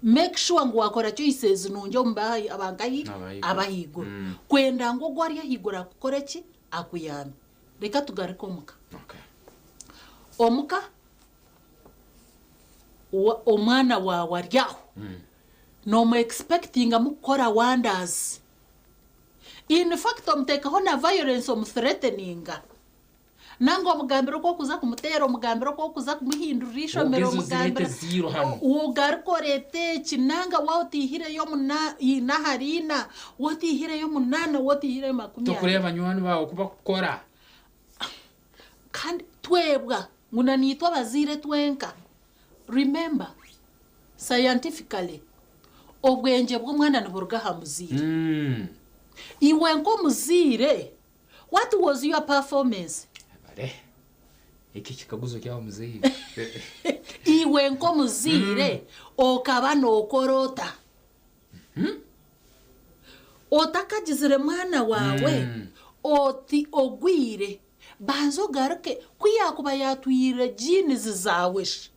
Speaker 14: make sure ngu waakora choices nungi omu abankahi? Ab'ahaiguru. Kwenda ngu ogwo ari ahaiguru akukore ki? Akuyambe. Reka tugaruke omuka. Omuka omwana waawe ari aho, noomu expectingamu kukora wonders. In fact omuteekaho na violence omu threateninga. Nanga omugambira oku orikuza kumuteera, omugambira oku orikuza kumuhindurira eishomero,
Speaker 3: Ogezo zireete
Speaker 14: omugambira
Speaker 3: ziiro hanu.
Speaker 14: ogaruke oreete eki, nanga waaba otaihireyo ina ahari ina, waaba otaihireyo munaana, waaba otaihireyo 20.
Speaker 3: Tokureeba banywani baawe oku bakukora.
Speaker 14: Kandi twebwa ngu na niitwe abazaire twenka. Remember, scientifically, obwengye bw'omwana niburuga aha muzaire. Iwe nk'omuzaire, what was your performance?
Speaker 3: Bare. Eki ekikaguzo kyawe muzaire.
Speaker 14: Iwe nk'omuzaire okaba nookora ota? Otakagizire mwana waawe oti ogwire, banza ogaruke ku yaakuba yaatwire genes zaawe shi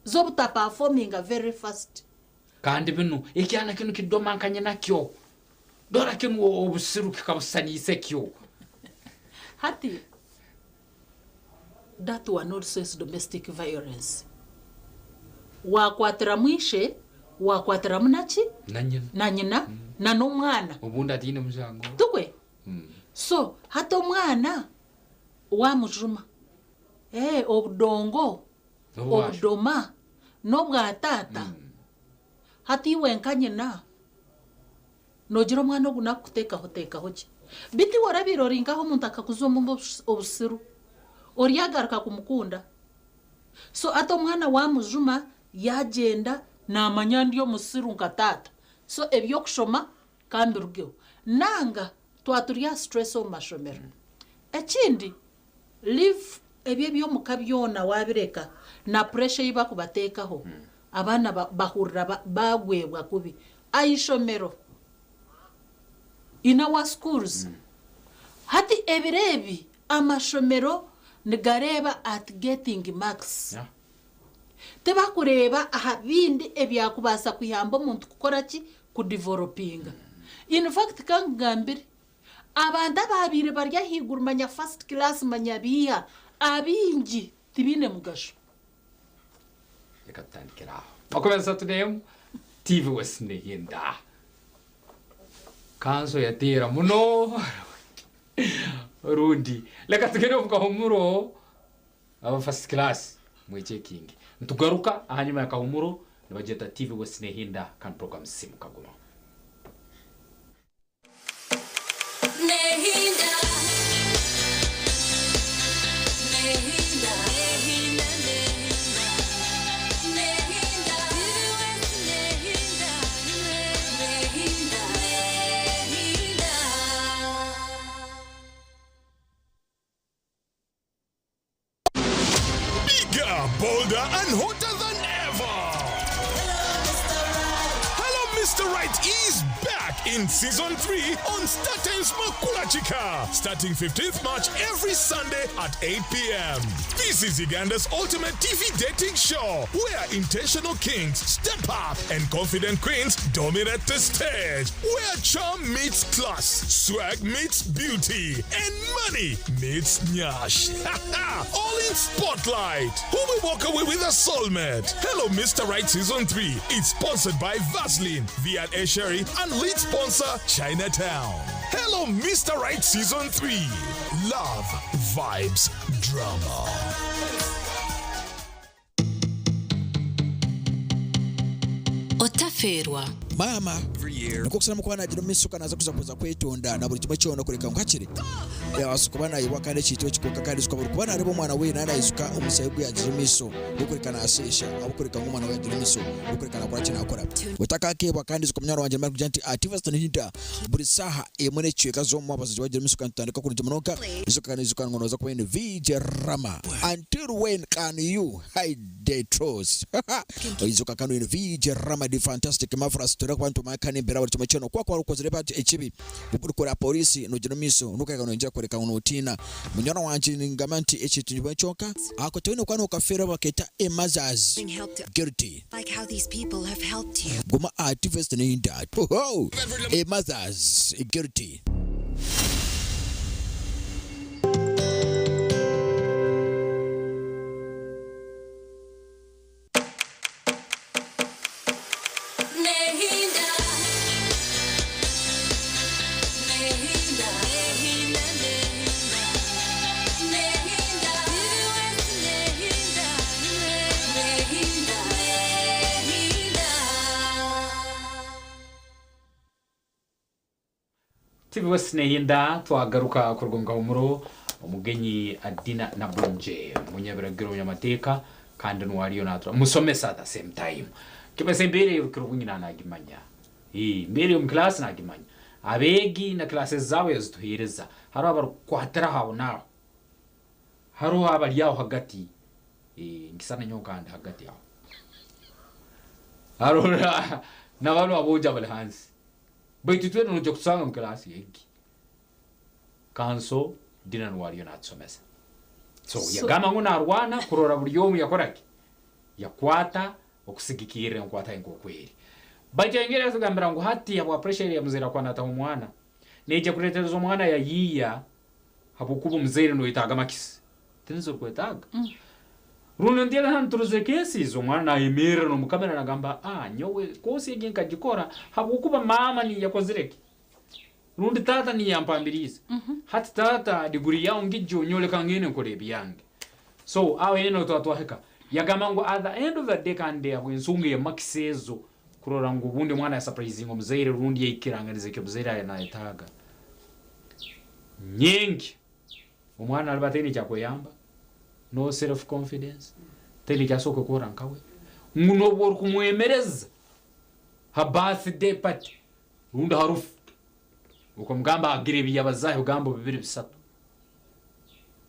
Speaker 14: z'obutaperforminga very fast.
Speaker 3: Kandi binu ekyana kinu kidoma nka nyinakyo. Dora kinu obusiru kikabusaniise kyo.
Speaker 14: Hati that one also is domestic violence. Waakwatiramu ishe, Waakwatiramu naki?
Speaker 3: Na nyina.
Speaker 14: Na nyina na n'omwana.
Speaker 3: Obundi ataine mushango.
Speaker 14: Tikwe? So hati omwana waamujuma, ee obudongo,
Speaker 3: N'obwasho.
Speaker 14: obudoma n'obwa taata. Hati iwe nka nyina noogira omwana ogu naakuteekaho teekaho ki? Beitu iwe orabaire ori nkaha omuntu akakuza omu obusiru, oryagaruka kumukunda? So hati omwana waamujuma yaagyenda naamanya ndi omusiru nka taata, so eby'okushoma ka mbirugeho. Nanga twaba turi aha stress omu mashomero. Ekindi leave ebyo eby'omuka byona waabireka na pressure ei bakubateekaho, abaana bahurira baagwebwa kubi. Aha ishomero, in our schools, hati ebiro ebi amashomero nigareeba at getting marks. Tibakureeba aha bindi ebyakubaasa kuyamba omuntu kukora ki? Kudevelopinga. In fact ka nkugambire, abantu abaabaire bari ahaiguru manya first class manya biiha, abaingi tibaine mugasho.
Speaker 3: Reka tutandikire aho. 31, TV West neyenda. Kanso yateera muno rundi. Reka tugende omu kahumuro aba first class mwechekinge. Nitugaruka ahanyima ya kahumuro nibagyeta TV West nehinda kandi program Sisimuka Gumaho.
Speaker 5: Nehinda. Nehinda. Nehinda. Nehinda. Nehinda. Nehinda. Nehinda.
Speaker 8: Bigger, bolder, and hotter than ever. Hello, Mr. Right is back in season 3 on StarTimes Makula Chika, starting 15th March every Sunday at 8 p.m. This is Uganda's ultimate TV dating show where intentional kings step up and confident queens dominate the stage, where charm meets class, swag meets beauty, and money meets nyash. All in spotlight. Who will walk away with a soulmate? Hello, Mr. Right Season 3. It's sponsored by Vaseline, V&A Sherry, and lead sponsor Chinatown. Hello, Mr. Right Season 3. Love, vibes, drama.
Speaker 5: Otafeerwa.
Speaker 9: Maama nikwo kusalamu kuba nagira omu maisho kandi naza kuza kuza kwetonda na buri kimwe kyona kureka ngu hakiri yabaasa kuba nayebwa kandi ekintu eki kwonka kandi ijuka buri kuba nareeba omwana we naaba naijuka omushaija ogu yagiire omu maisho n'okureka nasheesha ahabw'okureka ngu omwana we yagiire omu maisho n'okureka nakora ki nakora. Otakakeebwa kandi ijuka munywani wangye nimara kugira nti ati Weston Hinda buri saaha emwe n'ekicweka z'omu mwabazyo wagira omu maisho kandi tutandika kurungi munonga ijuka kandi ijuka ngu noza kuba oine VJ Rama until when can you hide the truth Oijuka kandi oine VJ Rama the fantastic marvelous Turikuba kuba nitumanya kandi embeera buri kimwe kyona. Ku wakuba okozire ekibi, orikora poriisi nogyenda omu maisho n'okureka noyongyera kworeka ngu nootiina. Munywani wangye ningamba nti eki tikimwe kyonka, ako toine kuba nookafeerwa bakeeta a mother's guilty. Guma aha TV Nda. A mother's guilty.
Speaker 5: Nehinda. Nehinda. Nehinda. Nehinda. Nehinda. Nehinda. Nehinda.
Speaker 3: TV West Nehinda twagaruka kuruga omu kahumuro omugenyi Dina Nabulungi omunyabiragiro omunyamateeka kandi nuwe ariyo natura musomesa at the same time kimesa embeera ey'obukiro bwingi nanagimanya Ii, embeera ey'omu class nagimanya abeegi na classes zaabo yazituheereza hariho abarikukwatira aho naaho hariho abari aho hagati Ii, nkisana nyowe nkandi hagati aho hariho na banu aboojo abari hansi Baitu itwena noija kutusanga omu kilaasi egi. Kanso Dina nuwe ariyo natusomesa. So, yagamba ngu narwana kurora buri omu yakora ki? Yakwata okusigikirra enkwata ye nk'oku eri. Baitu yayongera yatugambira ngu hati habwa pressure eri omuzaire akuba nataho omwana, neija kuleetereza omwana yayiiya habwokuba omuzaire noyetaaga makisi. Tinizo orikwetaaga. Rundi nti hanu turozere cases omwana nayemerra n'omukamera nagamba, ah, nyowe kosi egi nkagikora habwokuba maama niyo yakozire ki, rundi taata niyo yampambiriize. Hati taata diguri yawe ngijjo, nyoleka ngende nkore ebyange. So aho eno twatwahika yagamba ngu at the end of the day, kandi habw'ensonga ya marks ezo, kurora ngu obundi omwana yasurprising omuzaire rundi yaikiranganiza eki omuzaire ari nayetaaga nyingi, omwana aliba ataine ekyakweyamba, no self confidence, taine ekyasobola kwekora nkawe, ngu nobwo orikumwemereza ha birthday party rundi ha rufu, okamugamba agire ebi yabazaho, ebigambo bibiri bisatu,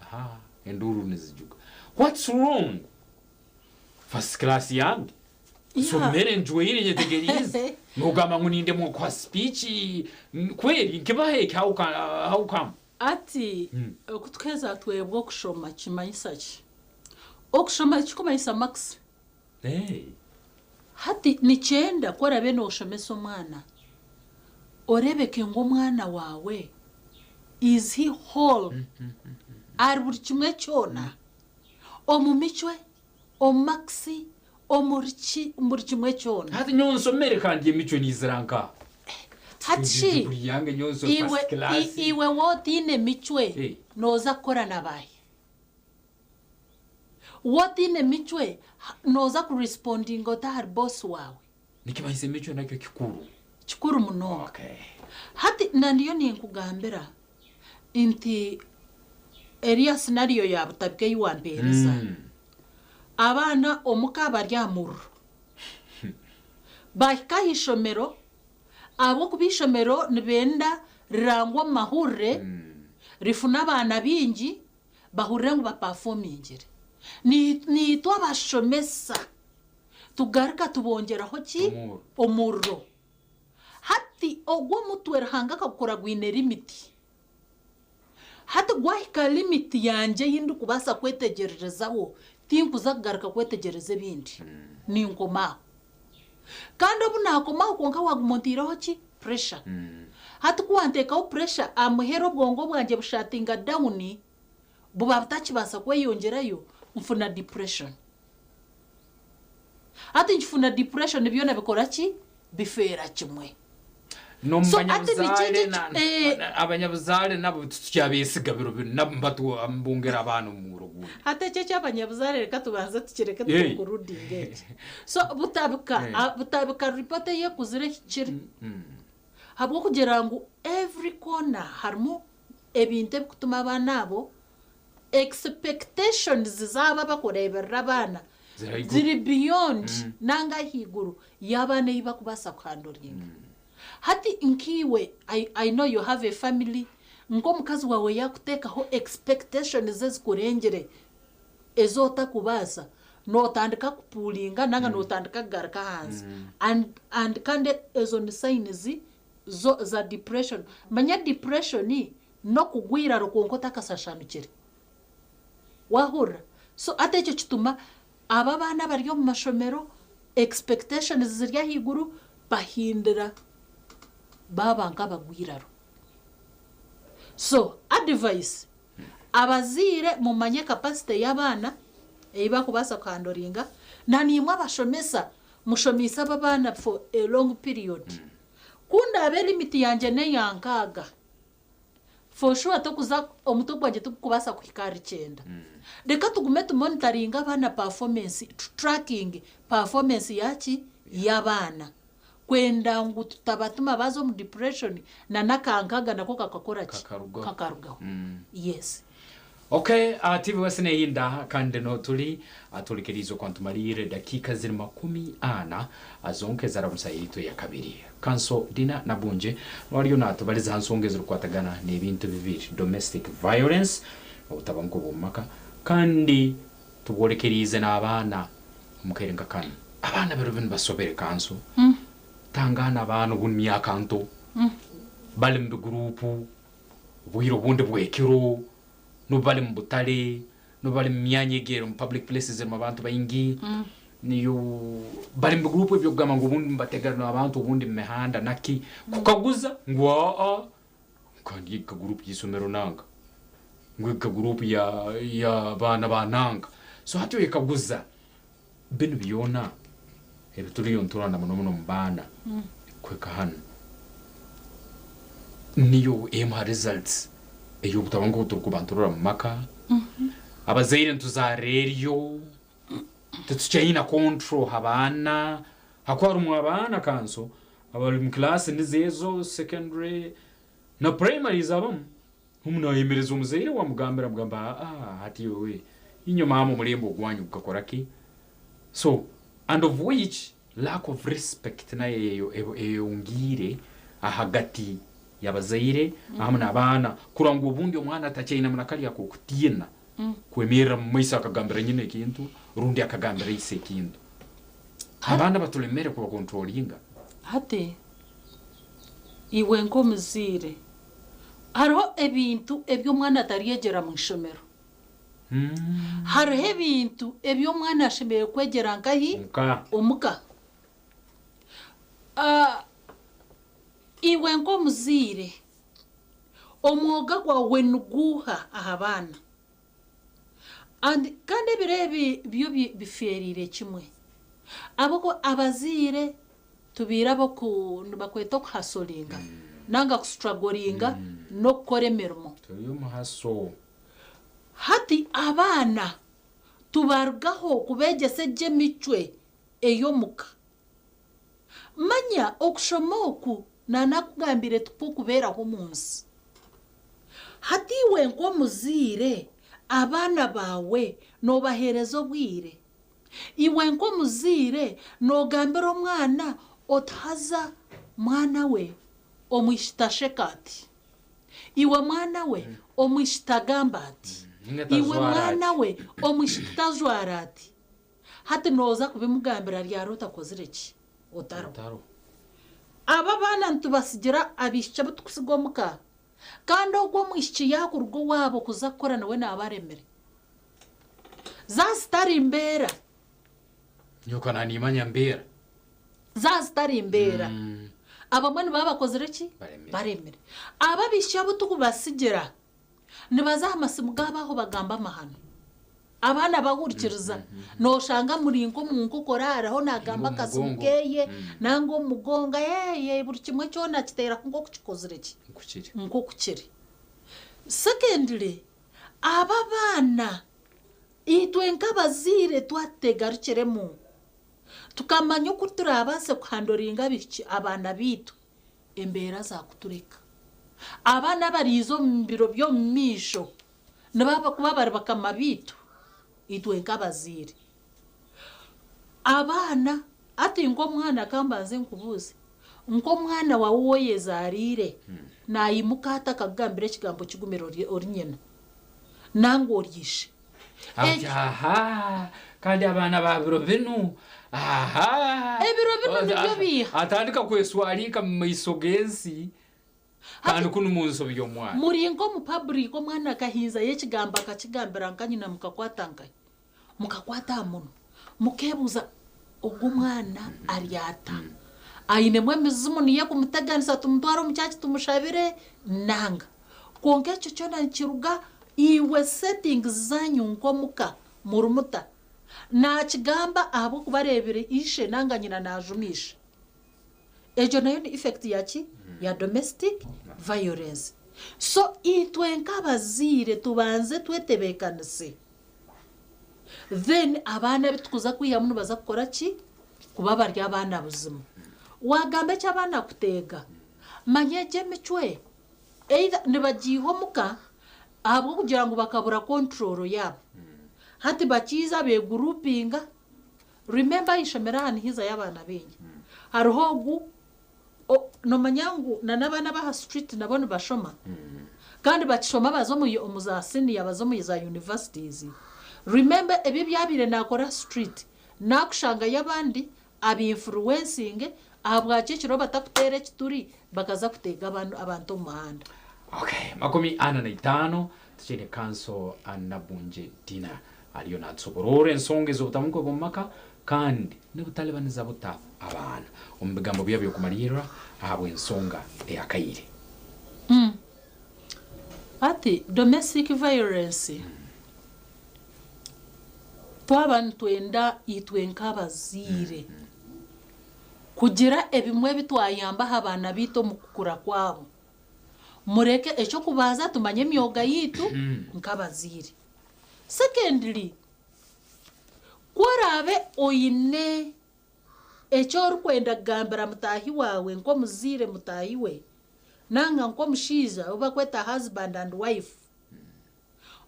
Speaker 3: aha enduru nizijuga, "What's wrong? First class yange somere, njwaire, nyetegeriize, nogamba ngu nindemwa kuha speech kweri nkibaha eki? How come?"
Speaker 14: Ati okutukeeza twebwe okushoma kimanyisa ki? Okushoma kikumanyisa marks.
Speaker 3: Hey.
Speaker 14: Hati nikyenda ku orabe nooshomesa omwana, orebeke ngu omwana waawe is he whole, ari buri kimwe kyona, omu micwe, omu marks, omuri ki, buri kimwe kyona.
Speaker 3: Hati nyowe nsomere kandi emicwe nizira nka
Speaker 14: Hati shi
Speaker 3: Degree yange nyowe nsome
Speaker 14: iwe
Speaker 3: first class.
Speaker 14: Iwe wotiine micwe, nooza kukora na baahi? Wotiine micwe, nooza kurespondinga ota ahari boss waawe?
Speaker 3: Nikimanyisa emicwe nakyo kikuru.
Speaker 14: Kikuru munonga. Hati na ndiyo ninkugambira nti eriya scenario ya butabika ei wampeereza, abaana omuka bari aha muriro, bahika aha ishomero, ahabw'okuba ishomero nibenda rirangwa omu mahurire, rifune abaana bingi, bahurire ngu bapafomingire. Niitwe abashomesa tugaruka tubongyeraho ki? Omuriro. Hati ogwo omutwe Ruhanga akagukora gwine limit. Hati gwahika limit yangye ei ndikubaasa kwetegyererezaho, tinkuza kugaruka kwetegyereza ebindi, ninkoma aho. Kandi obu naakomaho, kwonka waaguma ontaireho ki? Pressure. Hati ku wanteekaho pressure, aha muheru obwongo bwangye bushatinga down, buba butakibaasa kweyongyerayo, nfuna depression. Hati nkifuna depression, byona bikora ki? Bifeera kimwe. So ati niki
Speaker 3: N'omubanyabuzaare abanyabuzaare nabo titukyabesiga biro binu, nabo mbungera abaana omumuro gundi.
Speaker 14: Hati ekyo eky'abanyabuzaare reka tubanze tukireke, tukonkurudinga eki. So butabika, butabika report ei ekuzire ehikire, habw'okugira ngu every corner harimu ebintu ebikutuma abaana abo expectations zaabo abakureeberera abaana
Speaker 3: Ziri ahaiguru.
Speaker 14: Ziri beyond nanga ahaiguru y'abaana ei bakubaasa kuhandoringa. Hati nkiiwe, I know you have a family, nk'omukazi waawe yaakuteekaho expectations ezikurengire ezi otakubaasa, nootandika kupuulinga nanga nootandika kugaruka ahansi, and kandi ezo ni signs zo za depression. Manya depression n'okugwa eiraro kwonka otakasashanukire, wahurira? So ati ekyo kituma aba abaana abari omu mashomero expectations ziri ahaiguru, bahindira baaba nk'abagwa eiraro. So advice, abazaire mumanye capacity y'abaana ei bakubaasa kuhandoringa, na niimwe abashomesa mushomiise aba abaana for a long period. Ku ndaabe limit yangye n'eya 60, for sure tokuza omutwe gwangye tigukubaasa kuhika ahari 90. Reka tugume tumonitaringa abaana performance, tracking performance yaki y'abaana, kwenda ngu tutabatuma baza omu depression, na n'akankaga nako kakakora ki?
Speaker 3: Kakarugaho.
Speaker 14: Kakarugaho, yes.
Speaker 3: Okay, TV West neyinda kandi no tuli atulikiriza okwantumalire dakika ziri 40 zonke zarabusa yitu ya kabiri. Kanso Dina Nabunje waliyo natubaliza ha nsonga ezirikwatagana n'ebintu bibiri, domestic violence, obutabanguko bw'omu maka, kandi tubwolekeriize n'abaana omukaire nka kanu. Abaana biro binu basobere, kanso. Tangana abaana obu myaka nto bali mu bigurupu, obwire obundi bwekiro, nubu bali mu butale, nubu bali mu myanya egere mu public places erimu abantu baingi, niyo bali mu bigurupu ebyokugamba ngu obundi mubategana abantu, obundi mu mihanda naki kukaguza ngu aa kandi eka gurupu y'isomero nanga ngu eka gurupu ya ya baana bananga. So hati oyekaguza binu byona ebituriyo niturora muno muno omu baana kuhika hanu niyo emwe ha results ey'obutabanguko obu turikuba niturora omu maka. Abazaire nituzaarira eryo, titukyaine control ha baana, hakuba harimu abaana kanso abari omu class nizo ezo secondary na primaries abamu, omu naayemereza omuzaire we amugambira amugamba aa hati iwe inywe maama omurembe ogwanyu gukakora ki? So and of which lack of respect nayo eyongiire ahagati y'abazaire hamwe n'abaana kurora ngu obundi omwana takyainemu na kari ak'okutiina kwemerra omu maiso akagambira nyina ekintu rundi akagambira ise ekintu. Abaana batulemere kubakontrolinga.
Speaker 14: Hati iwe nk'omuzaire hariho ebintu ebi omwana ataryegyera mu ishomero. Hariho ebintu ebi omwana ashemereire kwegyera nkahi? Omuka. Iwe nk'omuzaire omwoga gwawe niguuha aha baana? And kandi ebiro ebi byo bifeereire kimwe. Ahabw'okuba abazaire tubaire ab'oku nibakweta okuhasoringa nanga kusitragoringa n'okukora emirimo.
Speaker 3: Turi omu haso.
Speaker 14: Hati abaana tubarugaho kubeegyesa egyo emicwe ey'omuka. Manya okushoma oku naanakugambire tikwo kubeeraho omu nsi. Hati iwe nk'omuzaire abaana baawe noobaheereza obwire? Iwe nk'omuzaire noogambira omwana oti haza mwana we omwishiki tasheka ati, iwe mwana we omwishiki tagamba ati, iwe mwana we omwishiki tajwara ati. Hati nooza kubimugambira ryari otakozire ki? Otariho. Abo abaana nitubatsigira abaishiki abu turikutsiga omuka kandi ogwo omwishiki yaakuruga owaabo kuza kukora nawe naaba aremire. Zaazitari mbeera.
Speaker 3: Nyowe ka naanimanya mbeera.
Speaker 14: Zaazitari mbeera. Abamwe nibaba bakozire ki? Baremire. Abo abaishiki abu turikubatsigira nibaza aha masimu gaabo aho bagamba amahano. Abaana bahurikiriza. Nooshanga muri nk'omu nkokora hariho naagamba akasimu keeye nanga omu mugongo eeh buri kimwe kyona akiteera nk'oku kikozire ki? Nk'oku kiri. Secondly, abo abaana itwe nk'abazaire twatutegarukiremu tukamanya oku turaabaase kuhandoringa abaishiki abaana baitu, embeera zaakutureka. Abaana abariiza omu biro by'omu maisho nibaba kuba bari bakama baitu itwe nk'abazaire. Abaana, hati nk'omwana ka mbanze nkubuuze, nk'omwana waawe ou oyezaariire naimuka ata akakugambira ekigambo kigumire ori ori nyina nangwa ori ishe?
Speaker 3: Ati aha kandi abaana ba biro binu aha.
Speaker 14: Ebiro binu nibyo biiha?
Speaker 3: Atandika kweswariika mu maiso g'ensi kandi kunu mu nsobi y'omwana.
Speaker 14: Muri nk'omu public omwana akahinzayo ekigambo akakigambira nka nyina mukakwata nkahi? Mukakwata aha munwa. Mukeebuuza ogu omwana ari ata? Ainemu emizimu niyo ekumuteganisa tumutware omu church tumushabire nanga? Kwonka ekyo kyona nikiruga iwe settings zaanyu nk'omuka muri muta? Naakigamba ahabw'okuba areebire ishe nanga nyina naajuma ishe. Egyo nayo ni effect ya ki? Ya domestic violence. So itwe nk'abazaire tubanze twetebeekanise then abaana abu turikuza kwihamu nibaza kukora ki? Kuba bari abaana buzima. Waagamba eky'abaana kuteega, manya egyo emicwe either nibagiiha omuka ahabw'okugira ngu bakabura control yaabo. Hati bakiiza beeguruupinga, Remember aha ishomero aha nihizayo abaana baingi. Hariho ogu nomanya ngu na n'abaana ab'aha street nabo nibashoma kandi bakishoma baza omu omu za senior baza omu za universities. Remember ebi ebyabaire nakora street nakushangayo abandi abinfluencinge ahabwaki ekiro batakuteera ekituri bakaza kuteega abantu abantu omu muhanda.
Speaker 3: Okay, 45 tukyaine Kanso Nabunje Dina ariyo natusobororra ensonga ez'obutabanguko bw'omu maka kandi nibutalibaniza buta abaana. Omu bigambo byawe by'okumalirra ahabw'ensonga ey'akaire.
Speaker 14: Hati domestic violence. Twaba nitwenda itwe nk'abazaire kugira ebimwe ebi twayamba aha baana baitu omu kukura kwabo, mureke eky'okubanza tumanye emyoga yaitu nk'abazaire. Secondly, ku oraabe oine eki orikwenda kugambira mutaahi waawe nk'omuzaire mutaahi we nanga nk'omushaija ou barikweta husband and wife,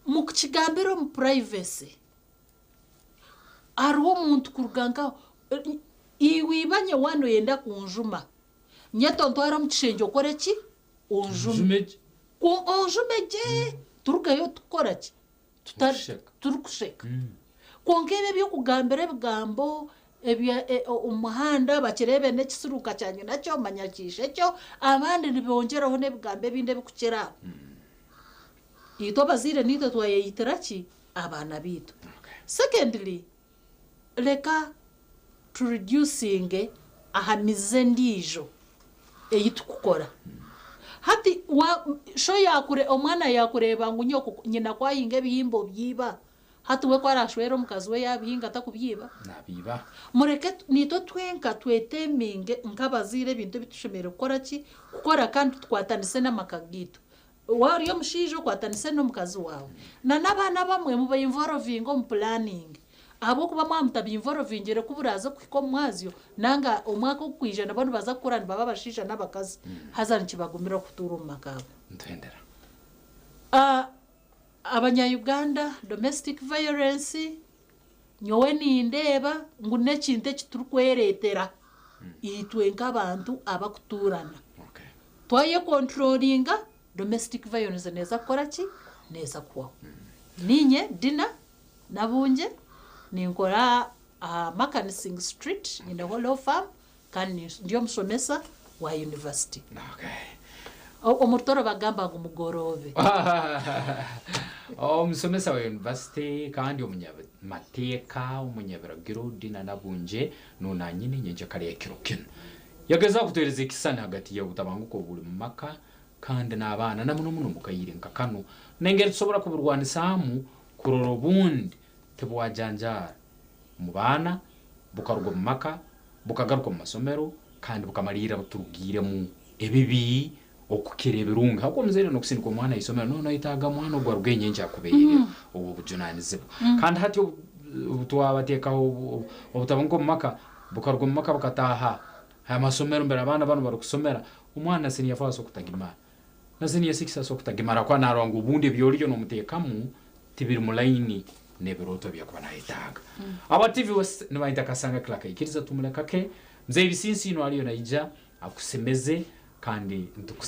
Speaker 14: mukigambire omu privacy. Hariho omuntu kuruga nkaho, iwe ibanye waaba noyenda kunjuma, nyeta ontware omu kishengye okore ki? Onjume. Onjume gye, turugeyo tukora ki? Turikusheka. Kwonka ebi eby'okugambira ebigambo omu muhanda bakireebe n'ekisiruka kya nyinakyo manya kiishekyo, abandi nibongyeraho n'ebigambo ebindi ebirikukira aho. Itwe abazaire naitwe twayeyitira ki? Abaana baitu. Secondly, reka tureducinge aha mize endiijo ei turikukora. Hati sho yaakure omwana yaakureeba ngu nyoko nyina ku ahinga ebihimba obyiba, hati we ku araashwere omukazi we yaabihinga takubyiba?
Speaker 3: Naabiiba.
Speaker 14: Mureke naitwe twenka tweteminge nk'abazaire ebintu ebi tushemereire kukora ki? Kukora kandi tukwatanise n'amaka gaitu. Waaba ori omushaija okwatanise n'omukazi waawe. Na n'abaana abamwe mubainvorovinge omu pulaningi ahabw'okuba mwaba mutabainvorovingire ku buraaze kuhika omu mwazyo nanga omwaka ogurikwija nabo nibaza kukura nibaba abashaija n'abakazi haza nikibagumira okutuura omu maka ago.
Speaker 3: Ntwendera.
Speaker 14: Abanya-Uganda domestic violence nyowe nindeeba ngu n'ekintu eki turikwereetera itwe nk'abantu abakutuurana. Twayekonturoringa domestic violence neeza kukora ki? Neeza kuhwaho. Niinye Dina Nabunje ninkora aha Makanising Street nyineho law firm kandi ndi omushomesa wa university. Omu Rutoro bagamba ngu mugoroobe.
Speaker 3: Omusomesa wa university kandi omunyamateeka, omunyabiragiro Dina Nabunje nunanyine nyenkyakare ya kiro kinu. Yagezaho kutuheereza ekisisani hagati y'obutabanguko oburi mu maka kandi n'abaana na muno muno omu kaire nka kanu n'engeri tusobora kuburwanisaamu kurora obundi tibwajanjaara omu baana, bukaruga omu maka, bukagaruka omu masomero kandi bukamaliirra buturugiiremu ebibi okukira ebirungi. Habwokuba omuzaire n'okusindika omwana ha isomero nooba noyetaaga omwana ogu arugeyo nyenkya akubaire ow'obujunanizibwa. Kandi hati obu twabateekaho obutabanguko omu maka, bukaruga omu maka bukataaha ha masomero mbere abaana banu barikusomera, omwana siniya four asobola kutagimara na siniya six asobola kutagimara ahakuba naarora ngu obundi ebi oriyo noomuteekamu tibiri mu layini n'ebirooto ebi arikuba naayetaaga. Aba TV West nibayeta Kasanga Clark aikiriza tumuleka ke. Mzee Bisinsiino ariyo naija akusemeze kandi nitukusiima.